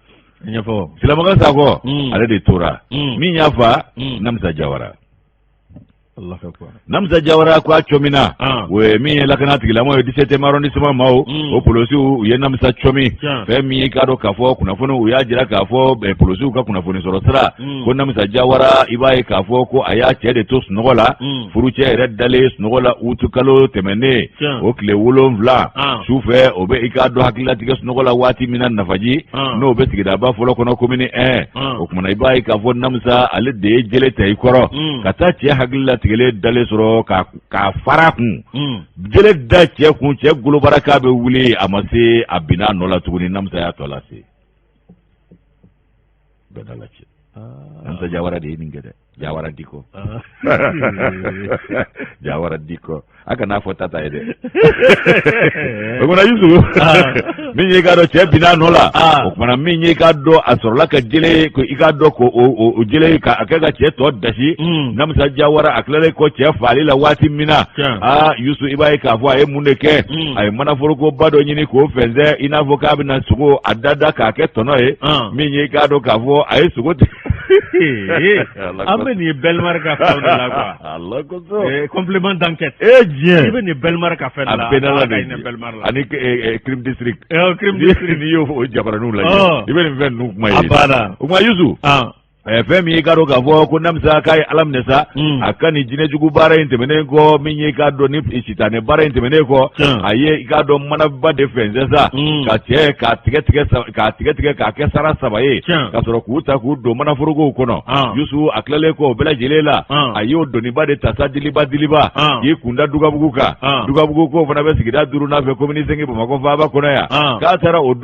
Ɲɛfɔ. Silamakan Sakɔ, ale de tora. Min y'a fa, Namisa Jawara. Namisa Jawara ko a cɔmina, o ye min ye lakana tigilamɔgɔ ye, 17e arrondissement maaw, o polosiw, u ye Namisa cɔmi. Fɛn min ye, k'a dɔn k'a fɔ kunnafoni, u y'a jira k'a fɔ polosiw ka kunnafoni sɔrɔ sira ko Namisa Jawara, i b'a ye k'a fɔ ko a y'a cɛ de to sunɔgɔ la, furucɛ yɛrɛ dalen sunɔgɔ la utukalo tɛmɛnen o tile 7 su fɛ, o bɛ i k'a dɔn hakililatigɛ sunɔgɔ la waati min na Nafaji, n'o bɛ sigidaba fɔlɔ kɔnɔ, commune 1. O kumana, i b'a ye k'a fɔ Namisa, ale de ye jele ta i kɔrɔ ka taa cɛ hakili latigɛlen dalen sɔrɔ k'a fara kun, jele da cɛ kun, cɛ golobara k'a bɛ wuli, a ma se, a binna a nɔ la tuguni. Namisa y'a tɔ lase bɛɛ n'Ala cɛ. Namisa Jawara de ye nin kɛ dɛ. Jawara Diko, Jawara Diko, a kana fɔ tata ye dɛ. O kumana, Yusu, min ye k'a dɔn cɛ binna a nɔ la, o kumana, min ye k'a dɔn a sɔrɔla ka jele, i k'a dɔn ko o jele ka a kɛ ka cɛ tɔ dasi. Namisa Jawara, a tilalen kɔ cɛ faali la waati min na, aa Yusu, i b'a ye k'a fɔ a ye mun de kɛ? A ye manaforokoba dɔ ɲini k'o fɛnsɛn, i n'a fɔ k'a bɛna sogo a da k'a kɛ tɔnɔ ye. Min ye k'a dɔn k'a fɔ a ye sogo An bɛ nin ye Bellemare ka fɛnw de la quoi. Ala kosɔn. Complément d'enquête. E diɲɛ. I bɛ nin Bellemare ka fɛn de la. A bɛɛ n'Ala de ye. Ani crime district. Crime district. N'i y'o o jabaraninw lajɛ, i bɛ nin fɛn ninnu kuma ye. A banna. O kuma, Yusu. Fɛn min ye k'a dɔn k'a fɔ ko Namisa k'a ye Ala minɛ sa, a ka nin jinɛjugu baara in tɛmɛnen kɔ, min ye k'a dɔn ni sitanɛ baara in tɛmɛnen kɔ, a ye i k'a dɔn manaba de fɛnsɛn sa ka cɛ k'a tigɛ tigɛ, k'a tigɛ tigɛ k'a kɛ sara saba ye, ka sɔrɔ k'u ta k'u don manaforokow kɔnɔ. Yusu, a tilalen kɔ o bɛɛ lajɛlen la, a y'o doniba de ta sa, diliba diliba, k'i kunda Dugabugu kan. Dugabugu k'o fana bɛ sigida duurunan fɛ, commune 5, Bamakɔ faaba kɔnɔ yan. K'a taara o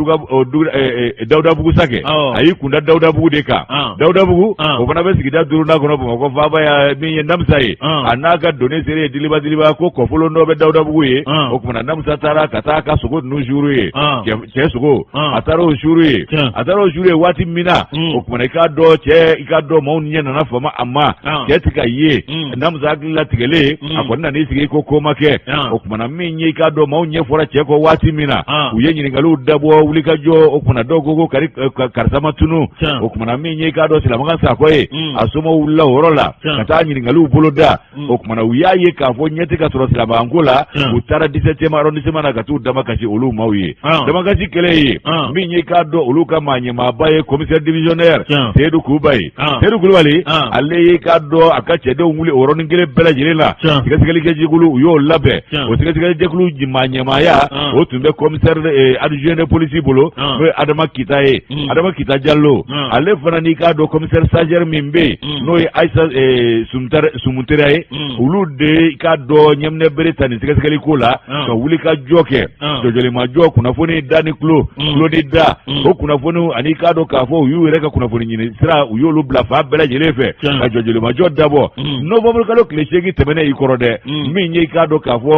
Dawudabugu sa kɛ, a y'i kunda Dawudabugu de kan. Dawudabugu, o fana bɛ sigida duurunan kɔnɔ, Bamakɔ faaba yan. Min ye Namisa ye, a n'a ka doni sere ye diliba diliba, ko kɔfolon dɔ bɛ Dawudabugu ye. O kumana, Namisa taara ka taa ka sogo ninnu suuru ye, cɛ sogo, a taara o suuru ye. A taara o suuru ye waati min na, o kumana, i k'a dɔn cɛ, i k'a dɔn maaw ɲɛ nana fama a ma, cɛ tɛ ka ye. Namisa hakili latigɛlen, a kɔni nan'i sigi ko ko ma kɛ. O kumana, min ye i k'a dɔn maaw ɲɛ fɔra cɛ kɔ waati min na, u ye ɲininkaliw dabɔ wulikajɔ. O kumana, dɔw ko ko karisa ma tunu. O kumana, min ye i k'a dɔn Silamakan Sakɔ ye, a somɔgɔw wulila o yɔrɔ la ka taa ɲininkaliw boloda. O kumana, u y'a ye k'a fɔ ɲɛ tɛ ka sɔrɔ Silamakanko la. U taara 17e arrondissement na ka t'u damakasi olu maaw ye. Damakasi kɛlen ye, min ye k'a dɔn olu ka maa ɲɛmaaba ye, commissaire divisionnaire Seyidu Kulubali, Seyidu Kulubali, ale ye k'a dɔn a ka cɛdenw wuli o yɔrɔnin kelen bɛɛ lajɛlen la. Sɛgɛsɛgɛli kɛ jɛkulu, u y'o labɛn. O sɛgɛsɛgɛli jɛkulu maa ɲɛmaaya, o tun bɛ commissaire adjoint de police bolo, n'o ye Adama Kita ye, Adama Kita Jalo. Ale fana n'i k'a dɔn commissaire commissaire stagiaire min bɛ yen, n'o ye Ayisa Sumutera ye, olu de i k'a dɔn ɲɛminɛ bere ta nin sɛgɛsɛgɛli ko la, ka wuli ka jɔ kɛ jɔjɔlimajɔ, kunnafoni da ni tulo, tulo ni da, o kunnafoniw ani i k'a dɔn k'a fɔ u y'u yɛrɛ ka kunnafoni ɲini sira, u y'olu bila fan bɛɛ lajɛlen fɛ ka jɔjɔlimajɔ dabɔ. Novembre kalo tile 8 tɛmɛnen i kɔrɔ dɛ, min ye i k'a dɔn k'a fɔ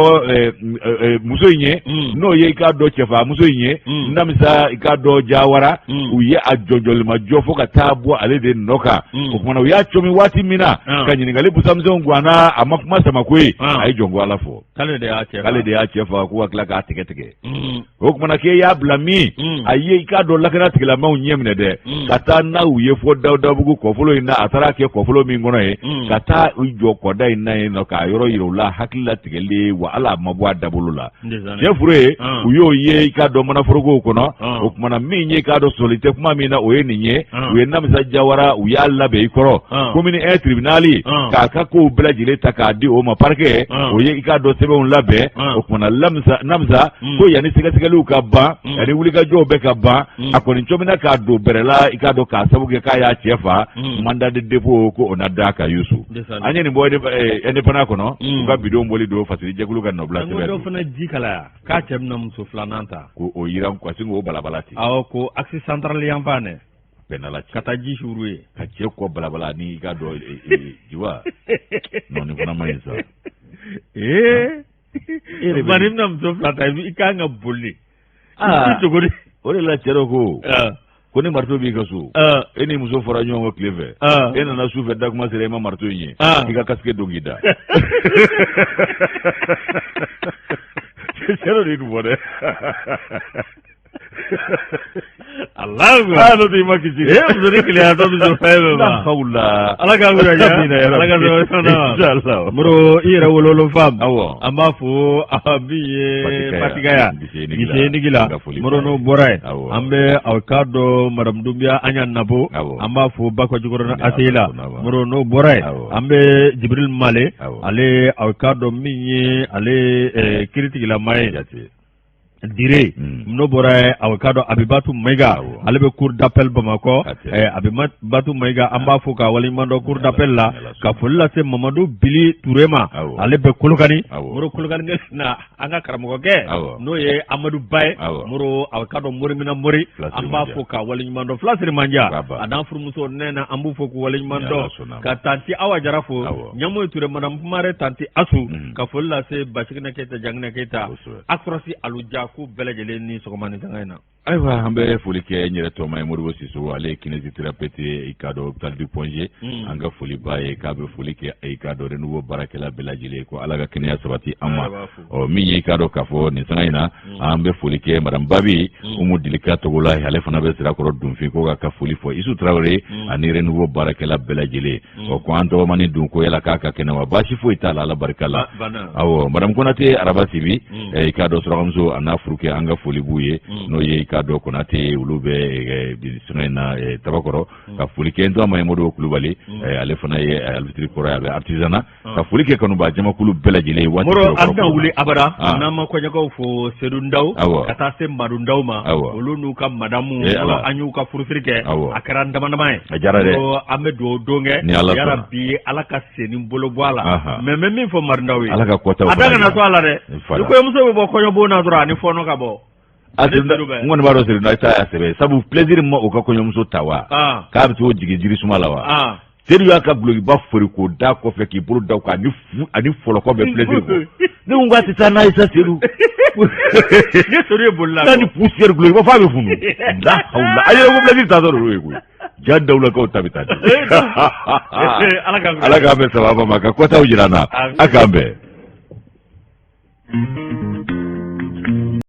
muso in ye, n'o ye i k'a dɔn cɛfa muso in ye, Namisa i k'a dɔn Jawara, u ye a jɔjɔlimajɔ fo ka taa bɔ ale de nɔ kan. O kumana u y'a comi waati min na, ka ɲininkali busamisɛnw ganna, a ma kuma sama koyi, a ye jɔnko Ala fɔ. K'ale de y'a cɛ k'ale de y'a cɛ faga, ko ka tila k'a tigɛ tigɛ. O kumana k'e y'a bila min, a ye i k'a dɔn lakana tigilamaaw ɲɛ minɛ dɛ, ka taa n'a u ye fo Dawudabugu kɔfolo in na. A taara kɛ kɔfolo min kɔnɔ ye, ka taa u jɔ kɔda in na yen nɔ, k'a yɔrɔ yira u la, hakili latigɛlen wa ala a ma bɔ a dabolo la. Cɛ furu ye, u y'o ye i k'a dɔn manaforokow kɔnɔ. O kumana min ye i k'a dɔn sɔsɔli tɛ kuma min na, o ye nin ye. U ye Namisa Jawara, u y'a labɛn i kɔrɔ commune 1 tribunal k'a ka kow bɛɛ lajɛlen ta k'a di o ma. Parquet o ye i k'a dɔn sɛbɛnw labɛn. O kumana Namisa ko yanni sɛgɛsɛgɛliw ka ban, yanni wulikajɔw bɛɛ ka ban, a kɔni cɔmina k'a don bɛrɛ la, i k'a dɔn k'a sabu kɛ k'a y'a cɛ fa, mandat de dépôt ko o na d'a kan. Yusu, an ye nin bɔ Indépendant kɔnɔ, u ka bidon bɔli don fasiri jɛkulu ka nɔbila sɛbɛn. Dɔ fana ji kalaya k'a cɛ bɛna muso filanan ta. Ko o yiran ka sin k'o balabala ten. Awɔ, ko axe central yanfan dɛ. Bɛnna ka taa ji suuru ye. Ka cɛ kɔ balabala ni i k'a dɔn jiwa non, nin fana man ɲi sa. Ee, ba, n'i bɛna muso fila ta, i kan ka boli. Aa, cogo di? O de la cɛ dɔ ko ni marteau b'i ka so, e ni muso fɔra ɲɔgɔn kɔ tile fɛ, e nana su fɛ, dakuma sera, e ma marteau in ye, i ka casque don k'i da. Cɛ dɔ de ye nin fɔ dɛ. Alahu ah, n'o tɛ i ma kisi. Ee, muso ni keleya tɔ bɛ sɔrɔ fɛn bɛɛ ma. Hawula. Ala k'an wuli ja. Ala ka sɔrɔ fɛn na. Inshallah. Moro, i yɛrɛ wololo fam. Awɔ. An b'a fo a min ye Fatigaya. Gise Nigila. Moro, n'o bɔra yen. An bɛ aw k'a dɔn Madame Doumbia an y'a nabo. An b'a fo Bakɔ Jikɔrɔni ACI la. Moro, n'o bɔra yen. An bɛ Jibril Male. Ale aw k'a dɔn min ye ale kiiritigilama ye. Dire, n'o bɔra yen, aw k'a dɔn Abibatu Mayiga, ale bɛ cour d'appel Bamakɔ. Abibatu Mayiga, an b'a fo k'a waleɲuman dɔn cour d'appel la. Ka foli lase Mamadu Bili Ture ma, ale bɛ Kolokani. Moro, Kolokani na an ka karamɔgɔkɛ, n'o ye Amadu Ba ye. Moro, aw k'a dɔn Morimina Mori, an b'a fo k'a waleɲuman dɔn. Fila Sirimanja a n'an furumuso Nɛnɛ, an b'u fo k'u waleɲuman dɔn. Ka tanti Awa Jara fo, Ɲamoyi Ture, madame Kumare, tanti Asu, ka foli lase Basiginɛ Keyita, Janginɛ Keyita, Akɔrɔsi Aluja, k'u bɛɛ lajɛlen ni sɔgɔma ni sanga in na. Ayiwa, an bɛ foli kɛ n yɛrɛ tɔma ye, Modibo Sisoko, ale ye kinésithérapeute ye i k'a dɔn hôpital du Point G. An ka foli b'a ye, k'a bɛ foli kɛ i k'a dɔn Renouveau baarakɛla bɛɛ lajɛlen, ko Ala ka kɛnɛya sabati an ma. Ɔ, min ye i k'a dɔn k'a fɔ nin sanga in na, an bɛ foli kɛ madame Babi Umu Dilika Togola, ale fana bɛ Sirakɔrɔ Dunfin, ko k'a ka foli fɔ Isu Tarawele ani Renouveau baarakɛla bɛɛ lajɛlen. Ɔ, ko an tɔgɔmani dun, ko yala k'a ka kɛnɛ wa? Baasi foyi t'a la, Ala barika la. Awɔ, madame Konate Araba Sibi, i k'a dɔn surakamuso a n'a furukɛ, an ka foli b'u ye, n'o ye i k'a dɔn Konate, olu bɛ sanga in na Tabakɔrɔ. Ka foli kɛ n tɔgɔ ma ye Modibo Kulubali, ale fana ye alibitiri kɔrɔ ye, a bɛ artisanat. Ka foli kɛ kanuba jamakulu bɛɛ lajɛlen waati. Moro, an bɛna wuli abada n'an ma kɔɲɔkaw fo, Sedu Ndaw ka taa se Madu Ndaw ma, olu n'u ka madamu. An y'u ka furusiri kɛ, a kɛra dama dama ye. A diyara dɛ. An bɛ dugawu don kɛ, yarabi Ala ka sen ni bolo bɔ a la. Mais n bɛ min fɔ Madu Ndaw ye, Ala ka kɔtaw a da kana to a la dɛ. Ni kɔɲɔmuso bɛ bɔ kɔɲɔbon na dɔrɔn, ani fɔɔnɔ ka bɔ. A n kɔni b'a dɔn Sedu Ndaw ta y'a sɛbɛ, sabu plaisir ma o ka kɔɲɔmuso ta wa, k'a bɛ t'o jigin jirisuma la wa. Sedu y'a ka dulokiba fori k'o da kɔfɛ, k'i bolo da kan ani fɔlɔkɔ bɛ plaisir kɔ. Ne ko k'a tɛ taa n'a ye sa, Sedu. Ne Sedu ye bolila. N'a ni poussière, dulokiba f'a bɛ funu. La hawla, a yɛrɛ ko plaisir taatɔ de ye koyi. Ja dawulakaw ta bɛ taa di. Ala k'an bɛn sababa ma, ka kɔtaw jira an na. A k'an bɛn.